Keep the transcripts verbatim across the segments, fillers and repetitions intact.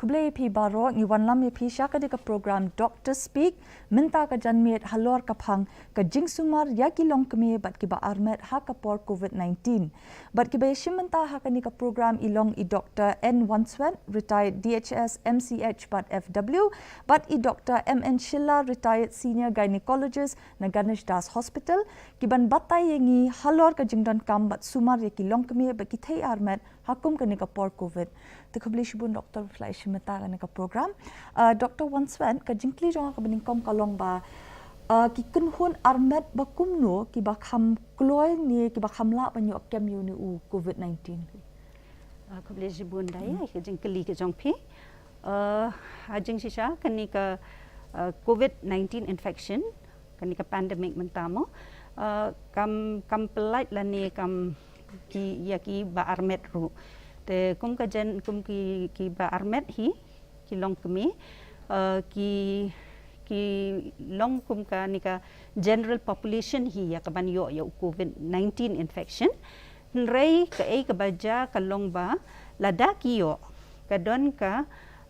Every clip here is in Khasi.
Khublei phi baroh, ngi wanlam ïa phi sha kane ka program Doctor Speak, mynta ka janmiet halor ka phang ka jingsumar ïa ki longkmie bad kiba armet ha ka por COVID-nineteen. Bad kiba ïashim mynta ha kane ka program i long i Doctor N Wanswet, retired D H S, M C H bad F W, bad i Doctor M N Shylla, retired senior gynecologist na Ganesh Das Hospital, kiban batai ïa ngi halor ka jingdonkam bad sumar ïa ki longkmie bad ki thei armet ha kum kane ka por COVID. Te khublei shibun Doctor, phi la ïashim mynta ha kane ka program. Uh, Doctor Wanswet, ka jingkylli jong nga kaba nyngkong ka long ba, uh, ki kynhun armet ba kumno kiba kham kloi ne kiba kham lah ban ïoh kem ïa une u COVID-nineteen? Uh, khublei shibun Dai, ka jingkylli ka jong phi. Uh, ha jingshisha kane ka, uh, COVID-nineteen infection, kane ka pandemic mynta mo, uh, kam, kam pyllait lane kam ki, ïa kiba armet ruh. Te kum ka jen, kum ki, kiba armet hi, ki longkmie, uh, ki, ki long kum kane ka general population hi ïa kaban ïoh ïa u COVID-nineteen infection. Hynrei kaei kaba jia ka long ba lada ki ïoh, ka don ka,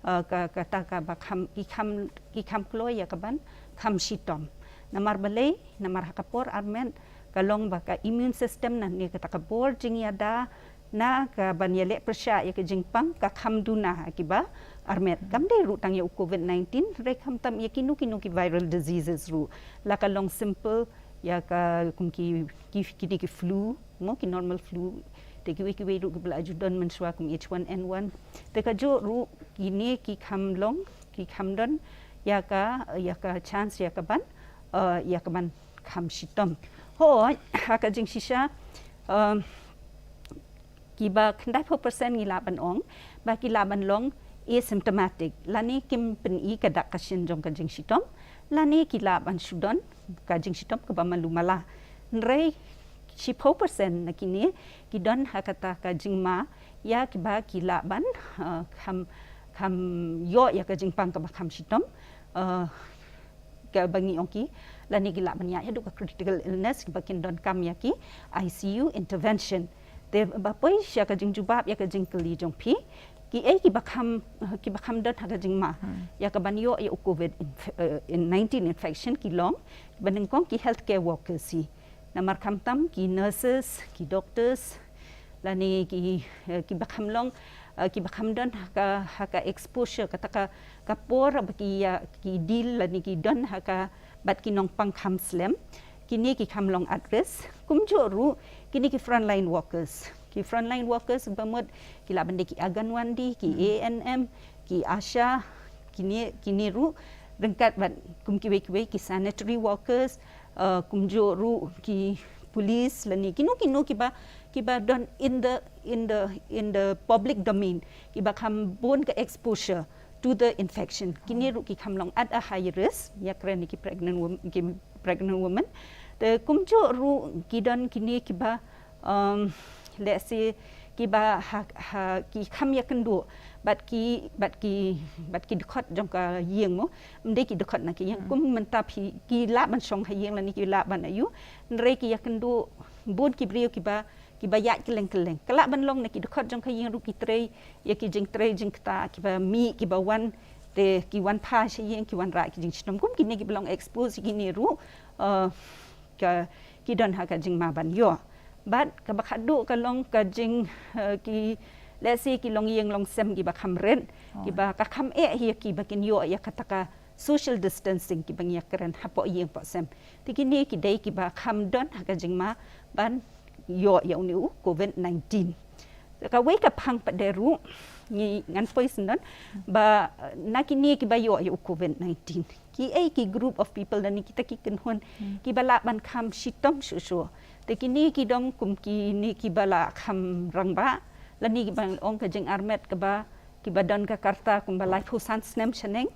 uh, ka, kata kaba kham, ki kham, ki kham kloi ïa kaban kham shitom. Namar balei, namar ha ka por armet ka long ba ka immune system lane kata ka bor jingïada na kaban ïaleh pyrshah ïa ka jingpang ka kham duna ha kiba armet. Kam dei ruh tang ïa u COVID-nineteen, hynrei khamtam ïa kino kino ki viral diseases ruh. La ka long simple ïa ka kum ki, ki, kine ki flu, mo, ki normal flu. Te kiwei kiwei ruh kiba la ju don mynshuwa kum H one N one. Te kajuh ruh kine ki kham long, ki kham don ïa ka, ïa ka chance ïa kaban, uh, ïa kaban kham shitom. Hooid, ha ka jingshisha, um, kiba khyndai phew percent ngi lah ban ong ba ki lah ban long asymptomatic, lane kim pyni ka dak ka shin jong ka jingshitom, lane ki lah ban shu don ka jingshitom kaba malu mala. Hynrei shiphew percent na kine ki don ha kata ka jingma ïa kiba ki lah ban, uh, kham, kham ïoh ïa ka jingpang kaba kham shitom, uh, kaba ngi ong ki, lane ki lah ban ïaid haduh ka critical illness kiba kin donkam ïa ki I C U intervention. Te ba poi sha ka jingjubab ïa ka jingkylli jong phi, kiei kiba kham, kiba kham don ha ka jingma ïa kaban ïoh ïa u COVID inf-, eh, in nineteen infection ki long, ba nyngkong ki healthcare workers hi. Namar khamtam ki nurses, ki doctors, lane ki, eh, kiba kham long, eh, kiba kham don ha ka, ha ka exposure, kata ka, ka por ba ki, eh, ki deal lane ki don ha ka bad ki nongpang kham slem. Kine ki kham long at risk. Kumjuh ruh kine ki frontline workers. Ki frontline workers ba mut ki lah ban dei ki Anganwadi, ki A N M, ki ASHA, kine, kine ruh ryngkat bad kum kiwei kiwei ki sanitary workers, uh, kumjuh ruh ki police lane kino kino kiba, kiba don in the, in the, in the public domain, kiba kham bun ka exposure to the infection. Kine ruh ki kham long at a high risk, ïa kren ki pregnant wom-, ki pregnant woman. Te kumjuh ruh ki don kine kiba, um, let's say, kiba ha, ha, ki kham ïakynduh bad ki, bad ki, bad ki dkhot jong ka ïing mo. Ym dei ki dkhot na ki ïing. Hmm. Kum mynta phi, ki lah ban shong ha ïing lane ki lah ban aïu. Hynrei ki ïakynduh bun ki briew kiba, kiba ïaid kylleng kylleng. Ka lah ban long na ki dkhot jong ka ïing ruh ki trei ïa ki jingtrei jingktah, kiba mih, kiba wan, te ki wan phai sha ïing, ki wanrah ki jingshitom. Kum kine kiba long expose kine ruh, uh, ka, ki don ha ka jingma ban ïoh. Bad kaba khadduh ka long ka jing, eh, ki, let's say, ki longïing longsem kiba kham rit, kiba ka kham eh ïa kiba kin ïoh ïa kata ka social distancing kiba ngi ïakren hapoh ïing poh sem. Te kine ki dei kiba kham don ha ka jingma ban ïoh ïa une u COVID nineteen. Kawei ka phang pat de ruh, ngi ngan poi sngewdon ba, eh, na kine kiba ïoh ïa u COVID nineteen, kiei ki group of people lane kita ki kynhun, hmm, kiba lah ban kham shitom shuh shuh. Te kine ki dei kum kine kiba lah kham rangbah, lane kiba ong ka jingarmet kaba, kiba don ka karta kumba laiphew san snem shaneng.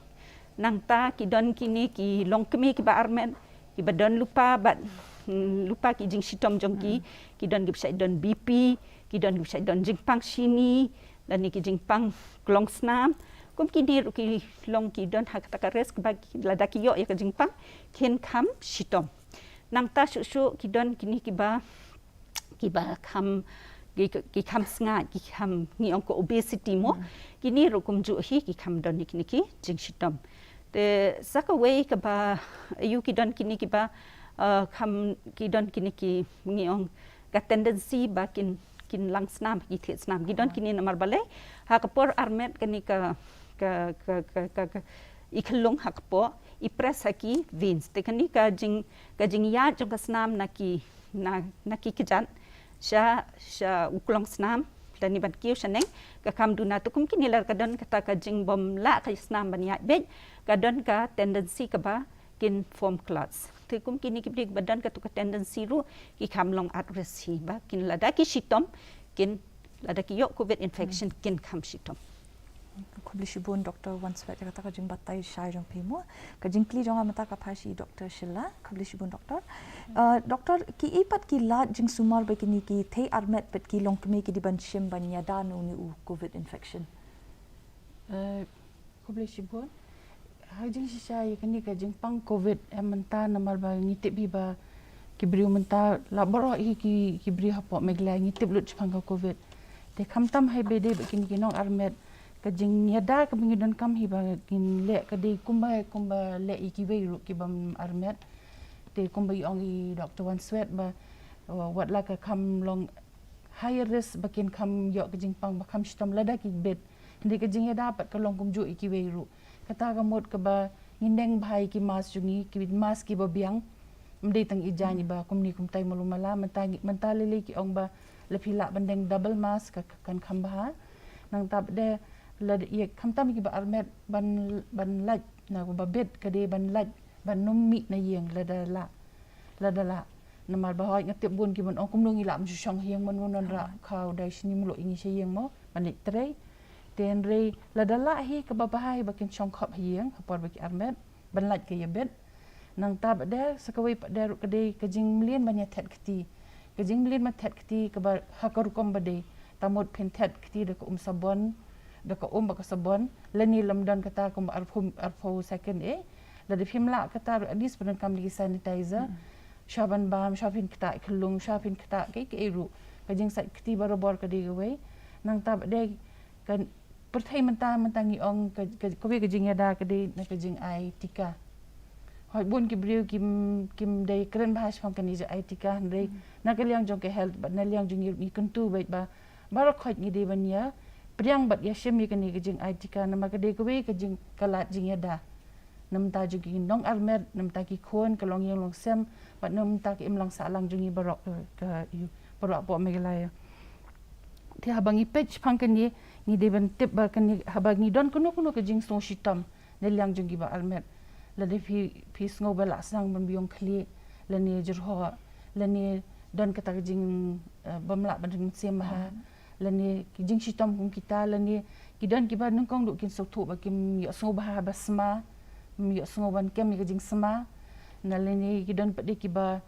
Nangta ki don kine ki longkmie kiba armet, kiba don lypa bad, mm, lypa ki jingshitom jong ki, hmm, ki don kiba shait don B P, ki don kiba shait don jingpang shini, lane ki jingpang klongsnam. Kum kine ruh ki long ki don ha kata ka risk ba ki, lada ki ïoh ïa ka jingpang, kin kham shitom. Nangta shuh shuh ki don kine kiba, kiba kham, ki, ki kham sngaid, ki kham ngi ong ka obesity mo. Kini ruh kumjuh hi ki kham don kini ki jingshitom. Te sa kawei kaba ïoh ki don kini kiba, uh, kham ki don kini ki ngi ong ka tendency ba kin, kin lang snam, ki thied snam. Ki don kini namar balei ha ka por armet kani ka, ka, ka, ka, ka, ka i khyllung ha ka por i press ha ki veins. Te kani ka jing, ka jingïaid jong ka snam na ki, na, na ki kjat sha, sha u klong snam lane ban kiew shaneng, ka kham duna. Te kum kini lada ka don kata ka jingbym lah ka snam ban ïaid beit, ka don ka tendency kaba kin form clots. Te kum kini ki briew ba don kata ka tendency ruh ki kham long at risk hi ba kin lada ki shitom, kin lada ki ïoh covid infection kin kham shitom. Khublei shibun Doctor Wanswet ïa kata ka jingbatai shai jong phi mo. Ka jingkylli jong nga mynta ka phai sha i Doctor Sheila. Khublei shibun Doctor. Uh, Doctor, kiei pat ki lad jingsumar ba kini ki thei armet bad ki longkmie ki dei ban shim ban ïada na une u covid infection? Uh, khublei shibun. Ha jingshisha ïa kane ka jingpang covid, eh, mynta namar ba ngi tip hi ba ki briew mynta la baroh hi ki, ki briew hapoh Meghalaya ngi tip lut shaphang ka covid. Te khamtam haba ïadei bad kine ki nong armet, ka jingïada kaba ngi donkam hi ba ngin leh ka dei kumba, kumba leh ïa kiwei ruh ki bym armet. Te kumba i ong i Doctor Wanswet ba, uh, wat la ka kham long higher risk ba kin kham ïoh ka jingpang ba kham shitom lada ki bit. Hynrei ka jingïada pat ka long kumjuh ïa kiwei ruh. Kata ka mut kaba ngin deng bha ïa ki mask jong ngi, ki mask kiba biang. Ym dei tang i jaiñ ba kumne kumtai malu mala, mynta ngi, mynta lei lei ki ong ba lada phi lah ban deng double mask ka, ka kan kham bha. Nangta pat de lada ïa khamtam kiba armet ban, ban lait na kaba bit ka dei ban lait ban ym mih na ïing lada lah. Lada lah. Namar ba hooid nga tip bun ki ban ong kumno ngi lah ban shu shong ha ïing, mynno nongrah khaw dei shini mluh ïa ngi sha ïing mo ban leit trei. Te hynrei lada lah hi kaba bha hi ba kin shong khop ha ïing ha por ba ki armet ban lait ka ïabit. Nangta pat de sa kawei pat de ruh ka dei ka jingmlien ban ïathet kti. Ka jingmlien ban thet kti kaba ha ka rukom ba dei. Te mut phin thet kti da ka um sabon, da ka um bad ka sabon, lane lym don kata kumba arphew, arphew second eh. Lada phim lah kata ruh at least phin donkam da ki sanitizer. Shuwa ban bam, shuwa phin ktah khyllung, shuwa phin ktah kaei kaei ruh. Ka jingsait kti barabor ka dei kawei. Nangta pat de ka pyrthei mynta, mynta ngi ong ka, ka, kawei ka jingïada ka dei na ka jingai tika. Hooid bun ki briew kim, kim dei kren bha shaphang kane jingai tika hynrei na ka liang jong ka health bad na liang jong ngi ruh ngi kyntu beit ba baroh khoit ngi dei ban ïa pdiang bad ïa shim ïa kane ka jingai tika namar ka dei kawei ka jing, ka lad jingïada. Na bynta jong ki nong armet, na bynta ki khun, ka longïing longsem, bad na bynta ka imlang sahlang jong ngi baroh ka, ka, ïa, baroh hapoh Meghalaya. Te haba ngi peit shaphang kane, ngi dei ban tip ba kane, haba ngi don kano kano ka jingsngew shitom na liang jong kiba armet. Lada phi, phi sngew ba la sdang ban biang khlieh, lane jyrhoh, lane don kata ka jing, eh, bym lah ban ring mynsiem bha. Lane ki jingshitom kum kita, lane ki don kiba nyngkong ruh kin sngewthuh ba kim ïohsngew bha ba sma, ym ïohsngew ban kem ïa ka jingsma. Na lane ki don pat de kiba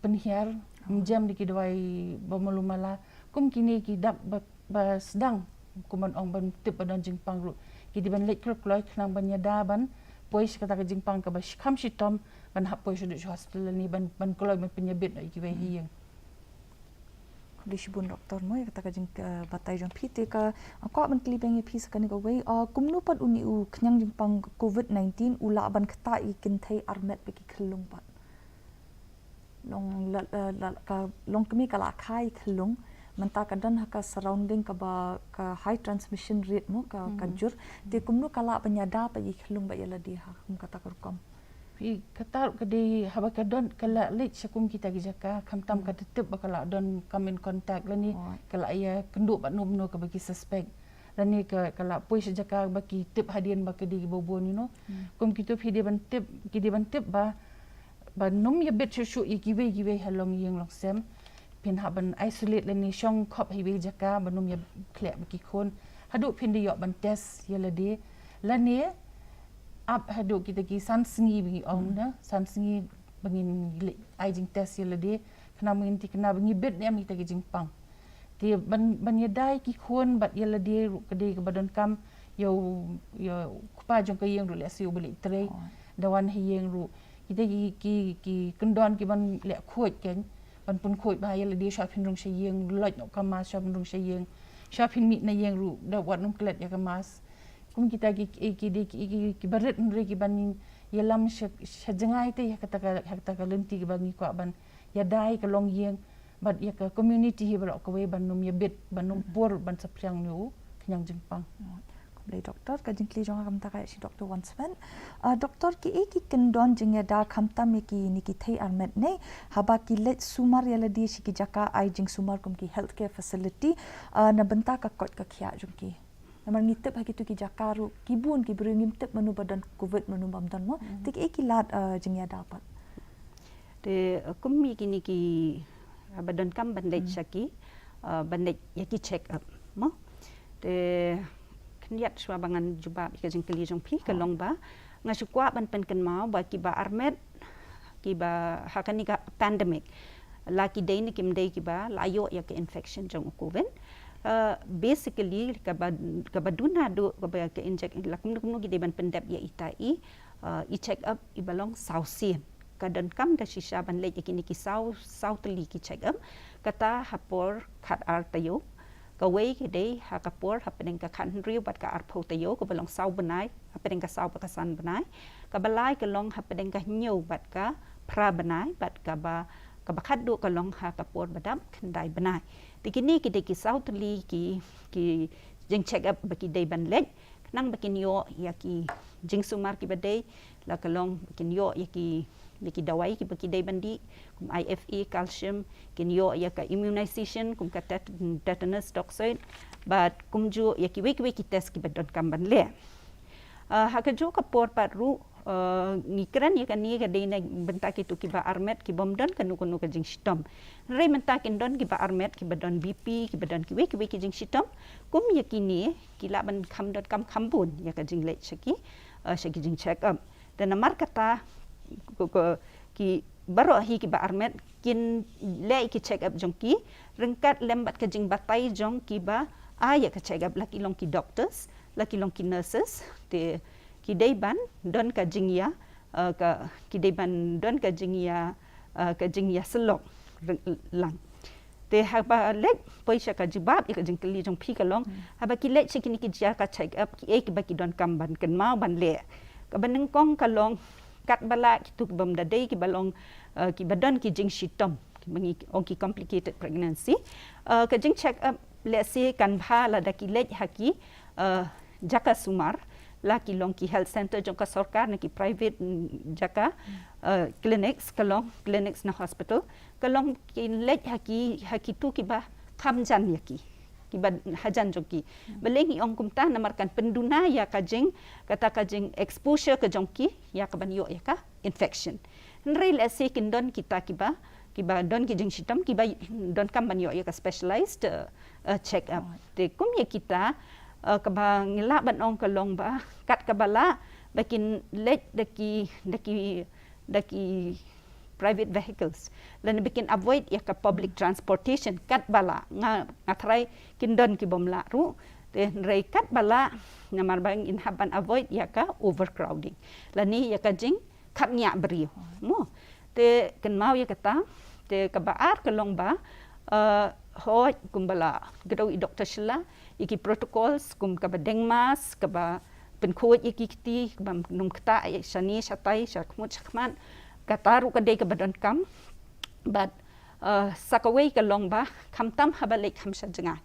pynhiar, ym jem da ki dawai ba malu mala. Kum kine ki dak ba, ba sdang, kum ban ong ban tip ba don jingpang ruh, ki dei ban leit kloi kloi khnang ban ïada ban poi sha kata ka jingpang kaba shi, kham shitom ban hap poi shaduh sha hospital lane ban, ban kloi ban pynïabit noh ïa kiwei ha ïing. Khublei shibun Doctor mo ïa kata ka jing, eh, batai jong phi. Te ka, ah, kwah ban kylli biang ïa phi sa kane kawei, ah, kumno pat une u khñiang jingpang covid nineteen u lah ban ktah ïa ki kynthei armet bad ki khyllung pat? Long la, la, la, ka longkmie ka la kha ïa khyllung, mynta ka don ha ka surrounding kaba ka high transmission rate mo ka, ka jur. Te kumno ka lah ban ïada pat ïa ki khyllung bad ïa lade ha kum kata ka rukom? Phi, kata ruh ka dei haba ka don, ka la leit sha kum kita ki jaka, khamtam ka tip ba ka la don come in contact lane ka la ïakynduh bad no no kaba ki suspect. Lane ka, ka la poi sha jaka ba ki tip hadien ba ka dei kiba bun, you know. Kum kito phi dei ban tip, ki dei ban tip ba, ba ym ïabit shuh shuh ïa kiwei kiwei ha longïing longsem. Phin hap ban isolate lane shong khop ha iwei jaka ba ym ïakhleh bad ki khun. Haduh phin da ïoh ban test ïa lade. Lane ap haduh kita ki san sngi ba ngi ong na, san sngi ba ngin leit ai jingtest ïa lade. Khnang ba ngin thikna ba ngi bit ne em ïa kita ki jingpang. Te ban, ban ïada ïa ki khun bad ïa lade ruh ka dei kaba donkam ïa u, ïa u kpa jong ka ïing ruh lehse uba leit trei. Da wan ha ïing ruh kita ki, ki, ki kyndon ki ban leh khuid kein. ban pynkhuid bha ïa lade, shuwa phin rung sha ïing, loit noh ka mask, shuwa phin rung sha ïing, shuwa phin mih na ïing ruh da wat nym klet ïa ka mask. Kum kita ki, ki, ki, ki, ki, ki barit hynrei ki ban ïalam sha, sha jngai te ïa kata ka, ïa kata ka lynti kiba ngi kwah ban ïada ïa ka longïing bad ïa ka community hi baroh kawei ban nym ïabit, ban nym pur, ban saphriang ïa u khñiang jingpang. Khublei doktor, ka jingkylli jong nga ka mynta ka ïa shi doktor Wanswet. Ah, doktor, kiei ki kyndon jingïada khamtam ïa kine ki thei armet ne haba ki leit sumar ïa lade sha ki jaka ai jingsumar kum ki healthcare facility, ah, na bynta ka koit ka khiah jong ki? Namar ngi tip ha kitu ki jaka ruh ki bun ki briew ngim tip mano ba don covid, mano bym don mo. Te kiei ki lad, ah, jingïada pat? Te, eh, kum ïa kine ki, eh, ba donkam ban leit sha ki, eh, ban leit ïa ki check up mo. Te khyndiat shuwa ba ngan jubab ïa ka jingkylli jong phi ka long ba nga shu kwah ban pynkynmaw ba kiba armet, kiba ha kane ka pandemic, la ki dei ne kim dei kiba la ïoh ïa ka infection jong u covid. Eh, basically kaba, kaba duna duh kaba ka inject la kumno kumno ki dei ban pyndep ïa ita i, eh, i check up iba long saw sien. Ka donkam da shisha ban leit ïa kine ki saw, saw tylli ki check up. Kata ha por khat ar taïew. Kawei ka dei ha ka por hapdeng ka khathynriew bad ka arphew taïew, kaba long saw bnai hapdeng ka saw bad ka san bnai. Kaba lai ka long hapdeng ka hynñiew bad ka phra bnai, bad kaba, kaba khatduh ka long ha ka por ba dap khyndai bnai. Te kine ki dei ki saw tylli ki, ki jing check up ba ki dei ban leit. Khnang ba kin ïoh ïa ki jingsumar kiba dei, la ka long ba kin ïoh ïa ki, ïa ki dawai kiba ki dei ban dih, kum I F A, calcium, kin ïoh ïa ka immunization kum ka tet-, tetanus toxoid, bad kumjuh ïa kiwei kiwei ki test kiba donkam ban leh. Ah, ha kajuh ka por pat ruh, ah, ngi kren ïa kane ka dei na bynta kitu kiba armet ki bym don kano kano ka jingshitom. Hynrei mynta kin don kiba armet kiba don B P, kiba don kiwei kiwei ki jingshitom, kum ïa kine ki lah ban kham donkam kham bun ïa ka jingleit sha ki, eh, sha ki jing check up. Te namar kata ko, ko, ki baroh hi kiba armet kin leh ki check up jong ki ryngkat lem bad ka jingbatai jong kiba ai ïa ka check up, la ki long ki doctors, la ki long ki nurses, te ki dei ban don ka jingïa, eh, ka, ki dei ban don ka jingïa, eh, ka jingïasyllok lang. Te haba leit poi sha ka jubab ïa ka jingkylli jong phi ka long, haba ki leit sha kine ki jaka check up, kiei kiba ki donkam ban kynmaw ban leh? Kaba nyngkong ka long, katba lah kitu ki bym da dei kiba long, eh, kiba don ki jingshitom, kiba ngi ong ki complicated pregnancy, eh, ka jing check up lehse kan bha lada ki leit ha ki, eh, jaka sumar, la ki long ki health center jong ka sorkar ne ki private, mm, jaka, eh, clinics, ka long clinics ne hospital, ka long kin leit ha ki, ha kitu kiba kham jan ïa ki, kiba hajan jong ki. Balei ngi ong kumta? Namar kan pynduna ïa ka jing, kata ka jing exposure ka jong ki ïa kaban ïoh ïa ka infection. Hynrei lehse kin don kita kiba, kiba don ki jingshitom kiba donkam ban ïoh ïa ka specialized, eh, eh, check up. Te kum ïa kita, eh, kaba ngi lah ban ong ka long ba kat kaba lah ba kin leit da ki, da ki, da ki private vehicles, lane ba kin avoid ïa ka public transportation katba lah. Nga, nga tharai kin don ki bym lah ruh, te hynrei katba lah, namar ba ngin hap ban avoid ïa ka overcrowding lane ïa ka jing khapngiah briew mo. Te kynmaw ïa kata. Te kaba ar ka long ba, eh, hooid kumba la kdew i Doktor Shylla, ïa ki protocols kum kaba deng mask, kaba pynkhuid ïa ki kti, kaba nym ktah ïa shane shatai, shakhmut shakhmat, kata ruh ka dei kaba donkam. Bad, eh, sa kawei ka long ba khamtam haba leit kham sha jngai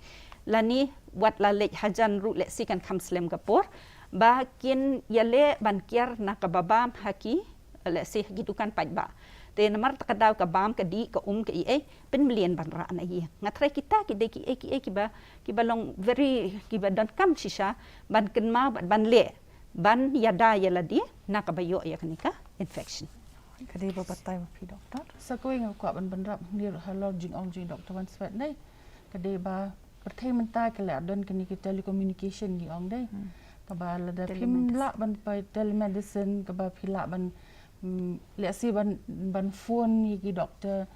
lane wat la leit hajan ruh lehse kan kham slem ka por, ba kin ïaleh ban kiar na kaba bam ha ki, lehse ha ki dukan paidbah. Te namar ta ka daw ka bam ka dih ka um ka ïa ei, pynmlien ban rah na ïing. Nga tharai kita ki dei kiei kiei kiba, kiba long very, kiba donkam shisha ban kynmaw bad ban leh ban ïada ïa lade na kaba ïoh ïa kane ka infection. Ka dei ba batai ma phi, Doktor? Sa kawei nga kwah ban bynrap hangne ruh halor jingong jong i Doktor Wanswet ne. Ka dei ba pyrthei mynta ka la don kane ka telecommunication ngi ong dei. Kaba lada phim lah ban poi telemedicine, kaba phi lah ban, mm, lehse ban, ban phone ïa ki doktor,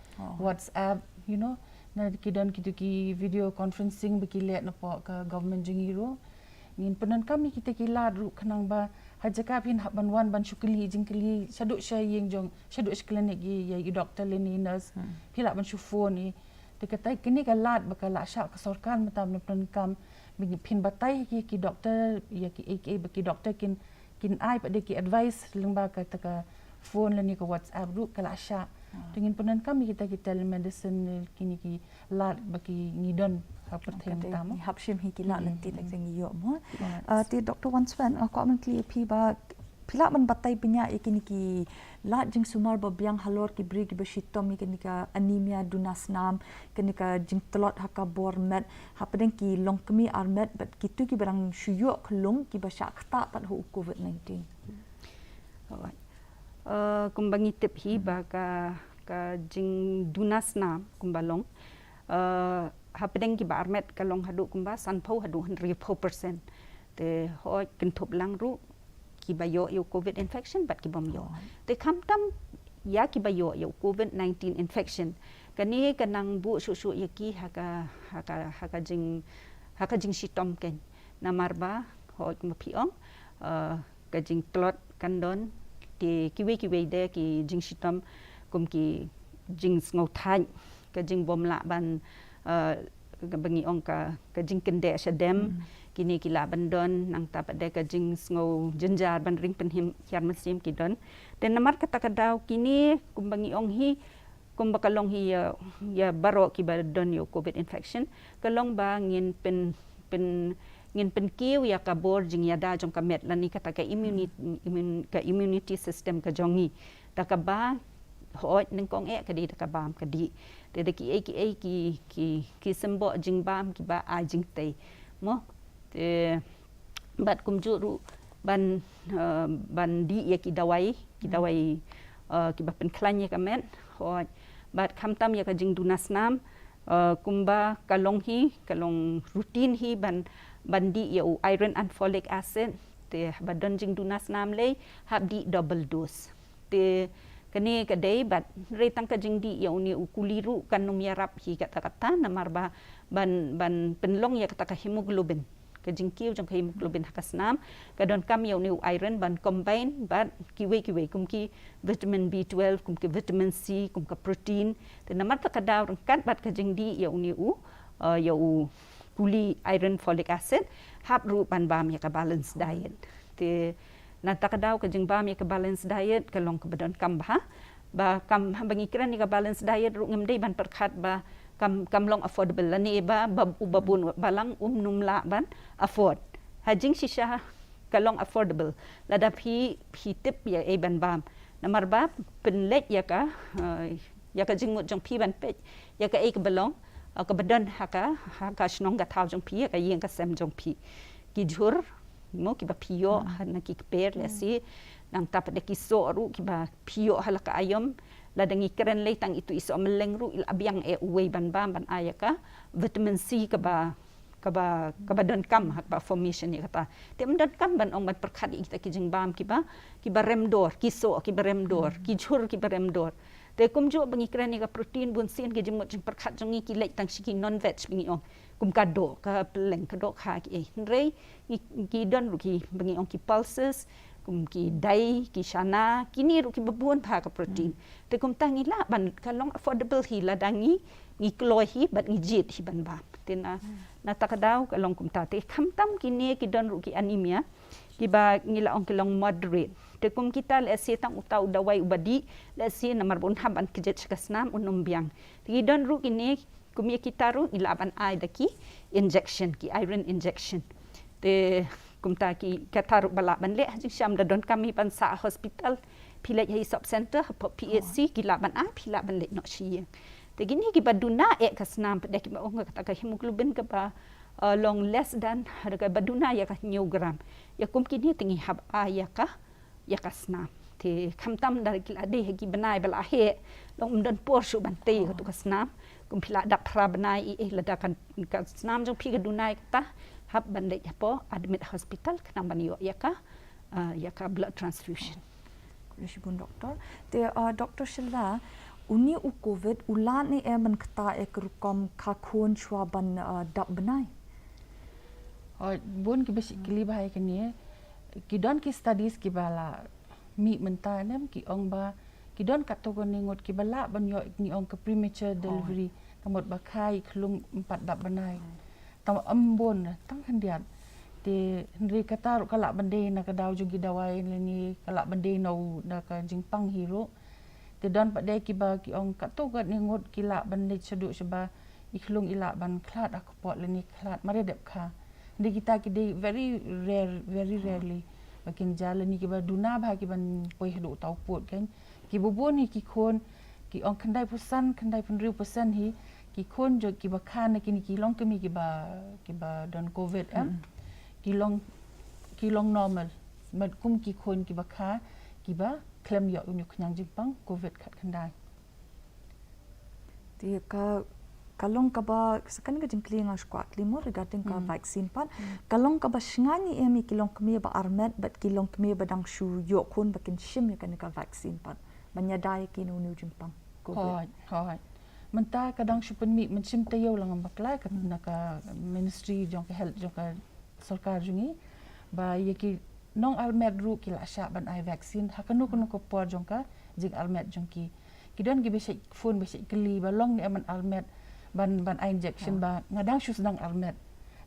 WhatsApp, you know, na ki don kitu ki video conferencing ba ki leh na pok ka government jong ngi ruh. Ngin pyndonkam ïa kita ki lad ruh khnang ba ha jaka phin hap ban wan ban shu kylli jingkylli shaduh sha ïing jong, shaduh sha clinic ïa, ïa i doktor lane i nurse. Hmm. Phi lah ban shu phone ïa. Te katai kane ka lad ba ka la shah ka sorkar mynta ban pyndonkam, phin batai ïa ki, ki doktor, ïa ki, ïa ki, ba ki doktor kin, kin ai pat de ki advice lyngba kata ka phone lane ka WhatsApp ruh ka la shah. Ah. Te ngin pyndonkam ïa kita ki telemedicine, kine ki lad ba ki ngi don ha pyrthei mynta mo. Ngi hap shim hi ki lad lynti lada ngi ïoh mo. Right. Ah, te Doktor Wanswen, ah, kwah ban kylli ïa phi ba phi lah ban batai bniah ïa kine ki lad jingsumar ba biang halor ki briew kiba shitom ïa kane ka anemia, duna snam, kane ka jingtlot ha ka bor met, hapdeng ki longkmie armet bad kito kiba dang shu ïoh khlung kiba shah ktah pat ha u COVID nineteen. Alright. Uh, kumba ngi tip hi ba ka, ka jingduna snam kumba long, uh, hapdeng kiba armet ka long haduh kumba sanphew haduh hynriewphew percent. Te hooid kynthup lang ruh kiba ïoh ïa u COVID infection bad kibym ïoh. Te khamtam ïa kiba ïoh ïa u COVID nineteen infection, kane ka nang buh shuh shuh ïa ki ha ka, ha ka, ha ka jing, ha ka jingshitom kein. Namar ba hooid kumba phi ong, uh, ka jingtlot kan don, te kiwei kiwei de ki jingshitom kum ki jingsngewthait, ka jingbym lah ban, uh, kaba ngi ong ka, ka jingkyndeh shadem. Hmm. Kine ki lah ban don, nangta pat de ka jingsngew jynjar ban ring pynhiar mynsiem ki don. Te namar kata ka daw kine kumba ngi ong hi, kumba ka long hi ïa, ïa baroh kiba don ïa u COVID infection, ka long ba ngin pyn, pyn, ngin pynkiew ïa ka bor jingïada jong ka met lane kata ka immuni-, immun-, ka immunity system ka jong ngi. Da kaba hooid nyngkong eh ka dei da ka bam ka dih. Te da kiei kiei ki, ki, ki symbol jingbam kiba ai jingtei. Mo? Te bad kumjuh ruh ban, uh, ban dih ïa ki dawai, ki dawai, uh, kiba pynkhlaiñ ïa ka met. Hooid. Bad khamtam ïa ka jingduna snam, uh, kumba ka long hi, ka long routine hi ban, ban dih ïa u iron and folic acid. Te ba don jingduna snam lei, hap dih double dose. Te kane ka dei bad hynrei tang ka jingdih ïa une u kuli ruh kan nym ïarap hi katta katta namar ba ban, ban pynlong ïa kata ka hemoglobin, ka jingkiew jong ka hemoglobin ha ka snam, ka donkam ïa une u iron ban combine bad kiwei kiwei kum ki vitamin B twelve, kum ki vitamin C, kum ka protein. Te namar kata ka daw ryngkat bad ka jingdih ïa une u, uh, ïa u kuli iron folic acid, hap ruh ban bam ïa ka balance diet. Te na kata ka daw ka jingbam ïa ka balance diet ka long kaba donkam bha. Ba kam, ba ngi kren ïa ka balance diet ruh ngim dei ban pyrkhat ba kam, kam long affordable lane ba, ba, u babun balang um nym lah ban afford. Ha jingshisha ka long affordable lada phi, phi tip ïa ei ban bam. Namar ba pynleit ïa ka, eh, ïa ka jingmut jong phi ban peit ïa kaei kaba long, eh, kaba don ha ka, ha ka shnong ka thaw jong phi, ïa ka ïing ka sem jong phi. Ki jhur mo kiba phi ïoh ha na ki kper lehse, nangta pat de ki soh ruh kiba phi ïoh ha la ka aïom. Lada ngi kren lei tang itu i soh mylleng ruh i la biang eh uwei ban bam ban ai ïa ka vitamin C kaba, kaba, kaba donkam ha kaba formation ïa kata. Te ym donkam ban ong ban pyrkhat ïa kita ki jingbam kiba, kiba rem dor, ki soh kiba rem dor, ki jhur kiba rem dor. Te kumjuh ba ngi kren ïa ka protein, bunsien ki jingmut jingpyrkhat jong ngi ki leit tang sha ki non-veg ba ngi ong. Kum ka doh, ka pylleng, ka dohkha kiei. Hynrei ngi, ki don ruh ki ba ngi ong ki pulses, kum ki dai, ki shana, kine ruh kiba bun bha ka protein. Te kumta ngi lah ban, ka long affordable hi lada ngi, ngi kloi hi bad ngi jied hi ban bam. Te na, na kata ka daw ka long kumta. Te khamtam kine ki don ruh ki anemia kiba ngi la ong ki long moderate. Te kum kita lehse tang uta u dawai uba dih, lehse namar ba un hap ban kjit sha ka snam un ym biang. Te ki don ruh kine kum ïa kita ruh ngi lah ban ai da ki injection, ki iron injection. Te kumta ki, kata ruh ba lah ban leh ha jingshisha ym da donkam hi ban sah hospital. Phi leit ha i sub center, ha P H C, ki lah ban ai, phi lah ban leit noh sha ïing. Te kine kiba duna eh ka snam pat de kiba ong kata ka hemoglobin kaba, eh, long less than, ha kaba duna ïa ka hynñiew gram. Ïa kum kine te ngi hap ai ïa ka, ïa ka snam. Te khamtam da ki la dei ha ki bnai ba la heh, long ym don por shuh ban tei ïa katu ka snam. Kum phi la dap phra bnai ïa, eh, lada ka, ka snam jong phi ka duna ïa kata, hap ban leit hapoh admit hospital khnang ban ïoh ïa ka, ah, ïa ka blood transfusion. Khublei shibun Doktor. Te, ah, Doktor Shylla, une u COVID u lah ne em ban ktah ïa ka rukom kha khun shuwa ban, ah, dap bnai? Hooid, bun kiba sngewkylli bha ïa kane. Ki don ki studies kiba la mih mynta, ne em, ki ong ba ki don katto katne ngut kiba lah ban ïoh, ngi ong ka premature delivery. Ka mut ba kha ïa i khyllung ym pat dap bnai. Tang ym bun, tang khyndiat. Te hynrei kata ruh ka lah ban dei na ka daw jong ki dawai lane ka lah ban dei na u, na ka jingpang hi ruh. Te don pat de kiba ki ong katto katne ngut ki lah ban leit shaduh shaba i khyllung i lah ban khlad ha kpoh lane khlad mar ïa dep kha. Hynrei kita ki dei very rare, very rarely ba kin jia, lane kiba duna bha ki ban poi haduh uta u pud, kan. Kiba bun hi ki khun, ki ong khyndai phew san, khyndai phew hynriew percent hi ki khun jong kiba kha na kine ki longkmie kiba, kiba don covid, em. Ki long, ki long normal. Bad kum ki khun kiba kha, kiba khlem ïoh une u khñiang jingpang covid khatkhyndai. Te ka, ka long kaba, sa kane ka jingkylli nga shu kwah kylli mo regarding ka vaccine pat. Ka long kaba shngaiñ ne em ïa ki longkmie ba armet bad ki longkmie ba dang shu ïoh khun ba kin shim ïa kane ka vaccine pat ban ïada ïa ki na une u jingpang covid? Hooid, hooid. Mynta ka dang shu pynmih mynsiem taïew lang, ngam bakla, ka, na ka Ministry jong ka Health jong ka sorkar jong ngi, ba ïa ki nongarmet ruh ki lah shah ban ai vaccine ha kano kano ka por jong ka jingarmet jong ki. Ki don kiba shait phone, ba shait kylli ba long ne em ban armet, ban, ban ai injection, ba nga dang shu sdang armet,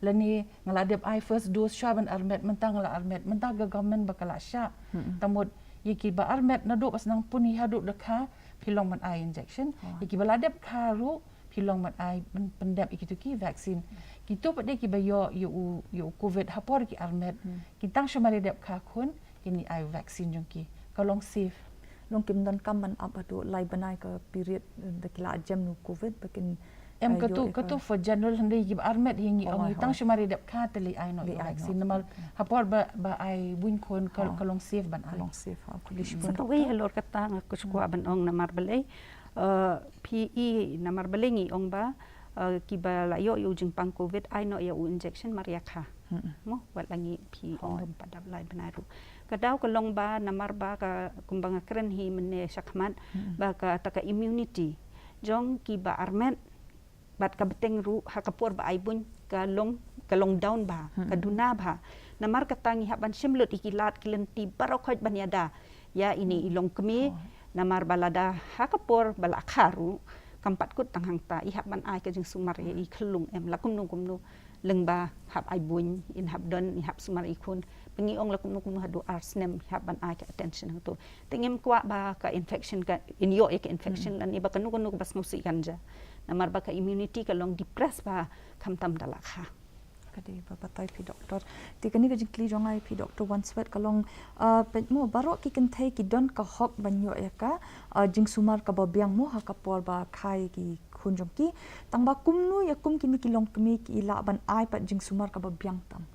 lane nga la dep ai first dose shwa ban armet, mynta nga la armet. Mynta ka government ba ka lah shah. Te mut ïa kiba armet naduh ba sdang pun hi haduh da kha, phi long ban ai injection. Ïa kiba la dep kha ruh phi long ban ai, pyn-, pyndep ïa kito ki vaccine. Kito pat de kiba ïoh ïa u, ïa u covid ha por ki armet, ki tang shu mar ïa dep kha khun kin ïa ai vaccine jong ki. Ka long safe. Long kim donkam ban ap haduh lai bnai ka period, eh, da ki la jem na u covid ba kin, em, eh, kato, ïoh ïa ka, kato for general, hynrei kiba armet hi ngi ong, hooid, ngi tang shu mar ïa dep kha te leit ai noh ïa u vaccine. Namar ha por ba, ba ai buiñ khun ka, ka long safe ban ai. Ka long safe, ha, khublei shibun. Sa kawei halor kata nga kwah ban ong namar balei, eh, phi i namar balei ngi ong ba, eh, kiba la ïoh ïa u jingpang covid ai noh ïa u injection mar ïa kha. Mo, wat la ngi phi ong, hooid, ym pat dap lai bnai ruh. Ka daw ka long ba namar ba ka, kumba nga kren hi mynne shakhmat, ba kata ka immunity jong kiba armet bad ka bteng ruh ha ka por ba ai buiñ ka long, ka long down bha, ka duna bha. Namar kata ngi hap ban shim lut ïa ki lad ki lynti baroh khoit ban ïada ïa ine i longkmie. Namar ba lada ha ka por ba la kha ruh, kam pat kut tang hangta, i hap ban ai ka jingsumar ïa i khyllung, em, la kumno kumno, lyngba hap ai buiñ, in hap don, in hap sumar i khun. Ba ngi ong la kumno kumno haduh ar snem i hap ban ai ka attention hangto. Te ngim kwah ba ka infection ka, in ïoh ïa ka infection lane ba kano kano kaba sngewsih kan jia. Namar ba ka immunity ka long depress bha khamtam da la kha. Ka dei ba batai phi, Doctor. Te kane ka jingkylli jong nga ïa phi, Doctor Wanswet, ka long, ah, peit mo, baroh ki kynthei ki don ka hok ban ïoh ïa ka, ah, jingsumar kaba biang mo ha ka por ba kha ïa ki khun jong ki. Tang ba kumno ïa kum kine ki longkmie ki lah ban ai pat jingsumar kaba biang tam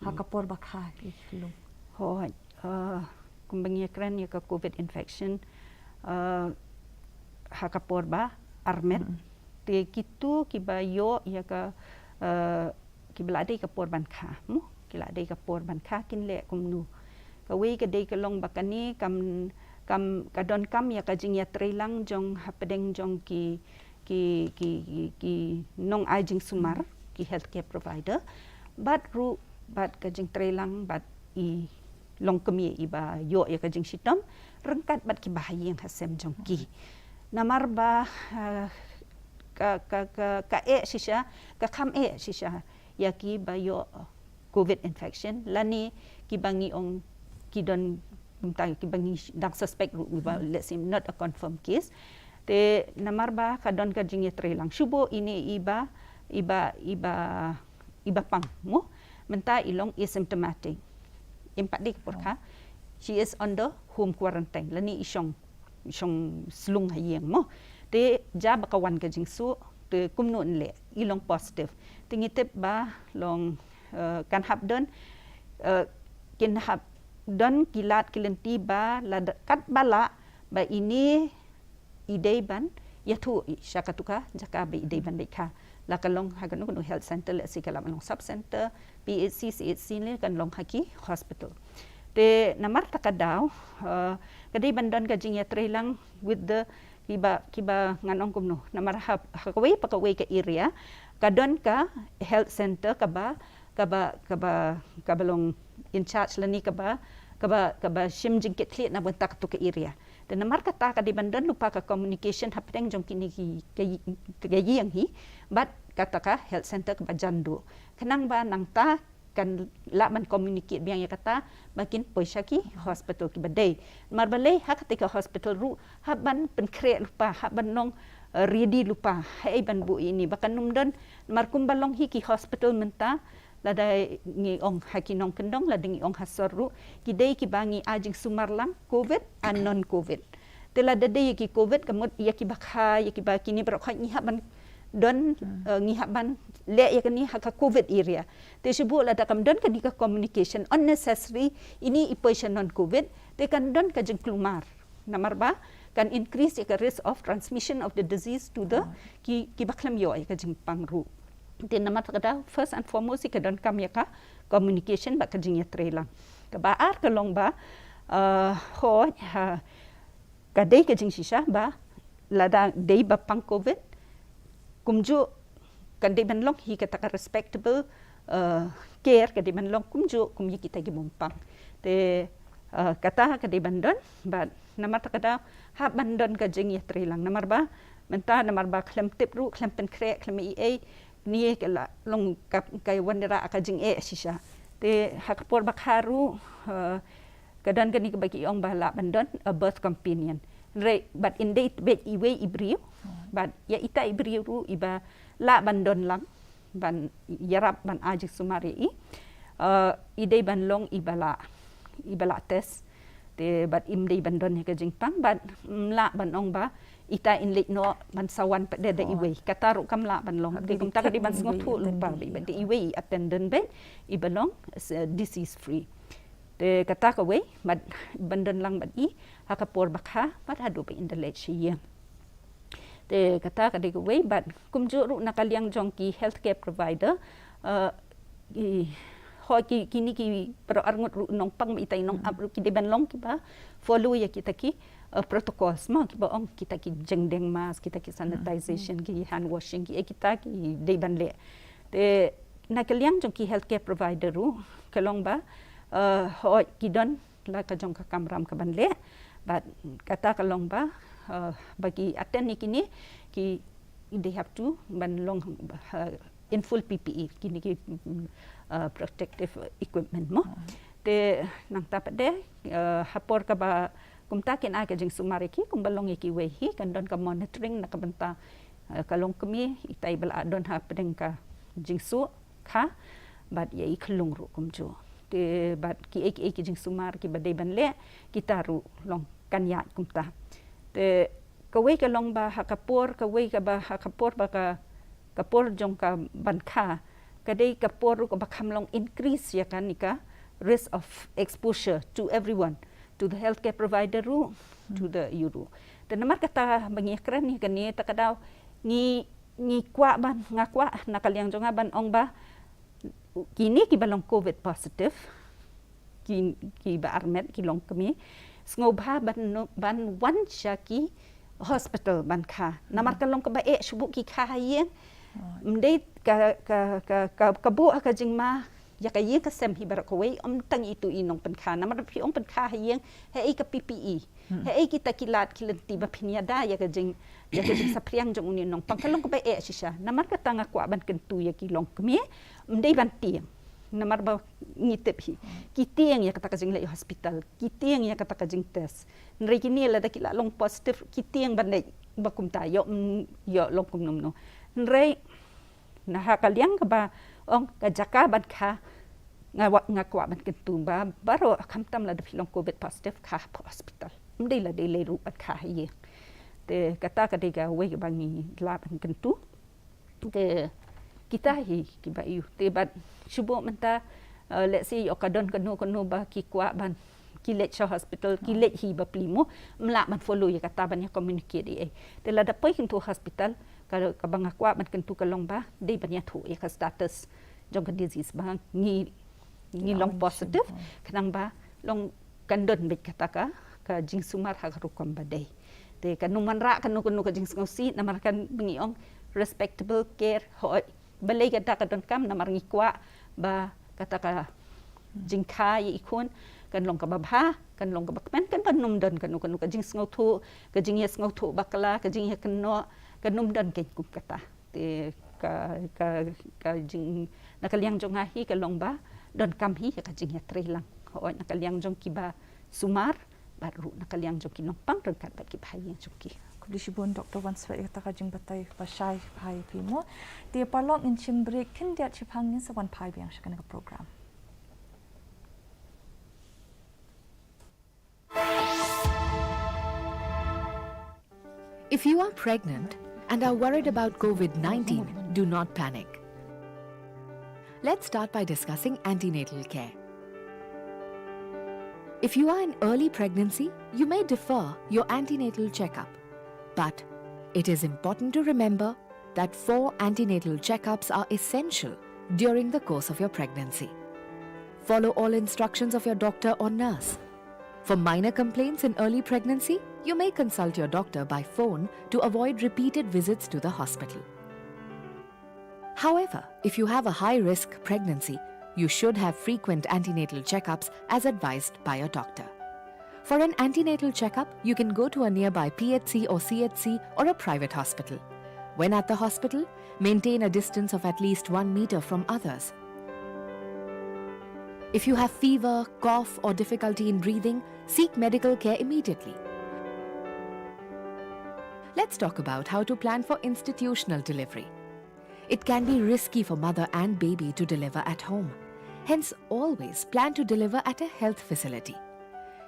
ha ka por ba kha ïa ki khyllung? Hooid, eh, kumba ngi ïa kren ïa ka covid infection, eh, ha ka por ba armet. Te kito kiba ïoh ïa ka, eh, kiba la dei ka por ban kha, mo? Ki la dei ka por ban kha, kin leh kumno? Kawei ka dei ka long ba kane kam, kam, ka donkam ïa ka jingïatreilang jong hapdeng jong ki, ki, ki, ki, ki nong ai jingsumar, ki healthcare provider. Bad ruh, bad ka jingtreilang bad i longkmie iba ïoh ïa ka jingshitom, ryngkat bad kiba ha ïing ha sem jong ki. Namar ba, eh, ka, ka, ka, ka eh shisha, ka kham eh shisha ïa kiba ïoh covid infection lane kiba ngi ong ki don, mynta kiba ngi dang suspect ruh, ba, let's say, not a confirmed case. Te namar ba ka don ka jingïatreilang, shu buh ine iba, iba, iba, iba pang, mo? Mynta i long asymptomatic. Im pat dei ka por kha. She is under home quarantine lane i shong, i shong slung ha ïing, mo? Te jia ba ka wan ka jingsuh, te kumno yn leh, i long positive. Te ngi tip ba long, eh, kan hap don, eh, kin hap don ki lad ki lynti ba lada katba lah ba ine i dei ban ïathuh i sha katu ka jaka ba i dei ban leit kha. La ka long ha kano kano health center, let's say ka lah ban long sub center, P H C, C H C, ne kan long ha ki hospital. Te namar kata ka daw, eh, ka dei ban don ka jingïatreilang with the, kiba, kiba ngan ong kumno. Namar ha, ha kawei pa kawei ka area ka don ka health center kaba kaba, kaba, kaba long in charge lane kaba, kaba, kaba shim jingkitkhlieh na bynta katu ka area. Te namar kata ka dei ban don lypa ka communication hapdeng jong kine ki, ka, ka ïing hi bad kata ka health center kaba jan duh. Khnang ba nangta kan lah ban communicate biang ïa kata ba kin poi sha ki hospital kiba dei. Namar balei ha kata ka hospital ruh hap ban pynkhreh lypa, hap ban long, eh, ready lypa, haei ban buh ïa ine ba kan ym don. Namar kumba long hi ki hospital mynta, lada ngi ong ha ki nongkyndong, lada ngi ong ha sor ruh, ki dei kiba ngi ai jingsumar lang, covid and non covid. Te lada dei ïa ki covid, ka mut ïa kiba kha, ïa kiba kine baroh kha ngi hap ban don, eh, ngi hap ban leh ïa kane ha ka covid area. Te shu buh lada kam don kane ka communication unnecessary, ine i poi sha non covid, te kan don ka jingkulmar. Namar ba kan increase ïa ka risk of transmission of the disease to the ki, kiba khlem ïoh ïa ka jingpang ruh. Te namar kata first and foremost ka donkam ïa ka communication bad ka jingïatreilang. Kaba ar ka long ba, eh, hooid, ha, ka dei ka jingshisha ba lada dei ba pang covid, kumjuh ka dei ban long hi kata ka respectable, eh, care ka dei ban long kumjuh kum ïa kita ki bym pang. Te, eh, kata ka dei ban don bad namar kata ka da hap ban don ka jingïatreilang namar ba mynta namar ba khlem tip ruh, khlem pynkhreh, khlem ei ei, ine ka la long ka, ka wanrah ka jingeh shisha. Te ha ka por ba kha ruh, eh, ka don kane kaba ki ong ba lah ban don a birth companion. Hynrei bad ym dei beit iwei i briew, bad ïa ita i briew ruh iba lah ban don lang ban ïarap ban ai jingsumar ïa i, eh, i dei ban long iba lah, iba lah test. Te bad ym dei ban don ïa ka jingpang bad ym lah ban ong ba ita in leit noh ban sa wan pat da iwei. Kata ruh kam lah ban long. Te kumta ka dei ban sngewthuh lypa ba dei iwei i attendant beit iba long, eh, disease free. Te kata kawei, bad ban don lang bad i ha ka por ba kha bad haduh ba in da leit sha ïing. Te kata ka dei kawei bad kumjuh ruh na ka liang jong ki healthcare provider, eh, ki, hooid ki, kine ki baroh arngut ruh nongpang, ita i nongap ruh ki dei ban long kiba follow ïa kita ki, eh, protocols mo, kiba ong kita ki jingdeng mask, kita ki sanitization, ki hand washing, ki, eh, kita ki dei ban leh. Te na ka liang jong ki healthcare provider ruh ka long ba, eh, hooid ki don la ka jong ka kamram ka ban leh bad kata ka long ba, eh, ba ki attend ïa kine ki, they have to ban long, eh, in full P P E, kine ki, mm, eh, protective equipment mo. Te nangta pat de, eh, ha por kaba kumta kin ai ka jingsumar ïa ki kumba long ïa kiwei hi, kan don ka monitoring na ka bynta, eh, ka longkmie, ita iba la don hapdeng ka jingsuh kha bad ïa i khyllung ruh kumjuh. Te bad kiei kiei ki jingsumar kiba dei ban leh, kita ruh long kan ïaid kumta. Te kawei ka long ba ha ka por, kawei kaba ha ka por ba ka, ka por jong ka ban kha ka dei ka por ruh kaba kham long increase ïa kane ka risk of exposure to everyone, to the healthcare provider ruh, to the, ïa u ruh. Te namar kata ba ngi kren ïa kane, ta ka daw ngi, ngi kwah ban, nga kwah na ka liang jong nga ban ong ba kine kiba long covid positive, ki, kiba armet, ki longkmie, sngewbha ban, ban wan sha ki hospital ban kha. Namar ka long kaba eh shu buh ki kha ha ïing. Ym dei ka, ka, ka, ka, ka buh ha ka jingma ïa ka ïing ka sem hi baroh kawei, ym tang itu i nongpynkha. Namar phi ong pynkha ha ïing, haei ka P P E, haei kita ki lad ki lynti ba phin ïada ïa ka jing, ïa ka jingsaphriang jong une u nongpang, ka long kaba eh shisha. Namar kata nga kwah ban kyntu ïa ki longkmie, ym dei ban tieng. Namar ba ngi tip hi, ki tieng ïa kata ka jingleit hospital, ki tieng ïa kata ka jingtest. Hynrei kine lada ki la long positive, ki tieng ban leit ba kumta, ïoh, mm, ïoh long kumno kumno. Hynrei na ha ka liang kaba ong ka jaka ban kha, nga wa-, nga kwah ban kyntu ba baroh, khamtam lada phi long covid positive, kha ha hospital. Ym dei la dei lei ruh ban kha ha ïing. Te kata ka dei kawei kaba ngi lah ban kyntu. Te kita hi kiba ïoh. Te bad shu buh mynta, eh, let's say ïoh ka don kano kano ba ki kwah ban, ki leit sha hospital, ki leit hi ba plie mo, ym lah ban follow ïa kata ban ïa communicate ei ei. Te lada poi kyntu hospital, ka, kaba nga kwah ban kyntu ka long ba dei ban ïathuh ïa ka status jong ka disease ba ngi, ngi long positive, khnang ba long kan don beit kata ka, ka jingsumar ha ka rukom ba dei. Te kan ym wanrah kano kano ka jingsngewsih, namar kan ba ngi ong respectable care, hooid. Balei kata ka donkam, namar ngi kwah ba kata ka jingkha ïa i khun kan long kaba bha, kan long kaba kmen, kan ban nym don kano kano ka jingsngewthuh, ka jingïasngewthuh bakla, ka jingïakynnoh, kan nym don kein kum kata. Te ka, ka, ka jing, na ka liang jong nga hi ka long ba donkam hi ïa ka jingïatreilang. Hooid, na ka liang jong kiba sumar bad ruh na ka liang jong ki nongpang ryngkat bad ki bahaïing jong ki. Khublei shibun Doctor Wanswet ïa kata ka jingbatai ba shai bha ïa phi mo. Te paralok, ngin shim break khyndiat, shipang ngin sa wan phai biang sha kane ka program. If you are pregnant and are worried about COVID nineteen, do not panic. Let's start by discussing antenatal care. If you are in early pregnancy, you may defer your antenatal checkup. But it is important to remember that four antenatal checkups are essential during the course of your pregnancy. Follow all instructions of your doctor or nurse. For minor complaints in early pregnancy, you may consult your doctor by phone to avoid repeated visits to the hospital. However, if you have a high risk pregnancy, you should have frequent antenatal checkups as advised by your doctor. For an antenatal checkup, you can go to a nearby P H C or C H C or a private hospital. When at the hospital, maintain a distance of at least one meter from others. If you have fever, cough, or difficulty in breathing, seek medical care immediately. Let's talk about how to plan for institutional delivery. It can be risky for mother and baby to deliver at home. Hence, always plan to deliver at a health facility.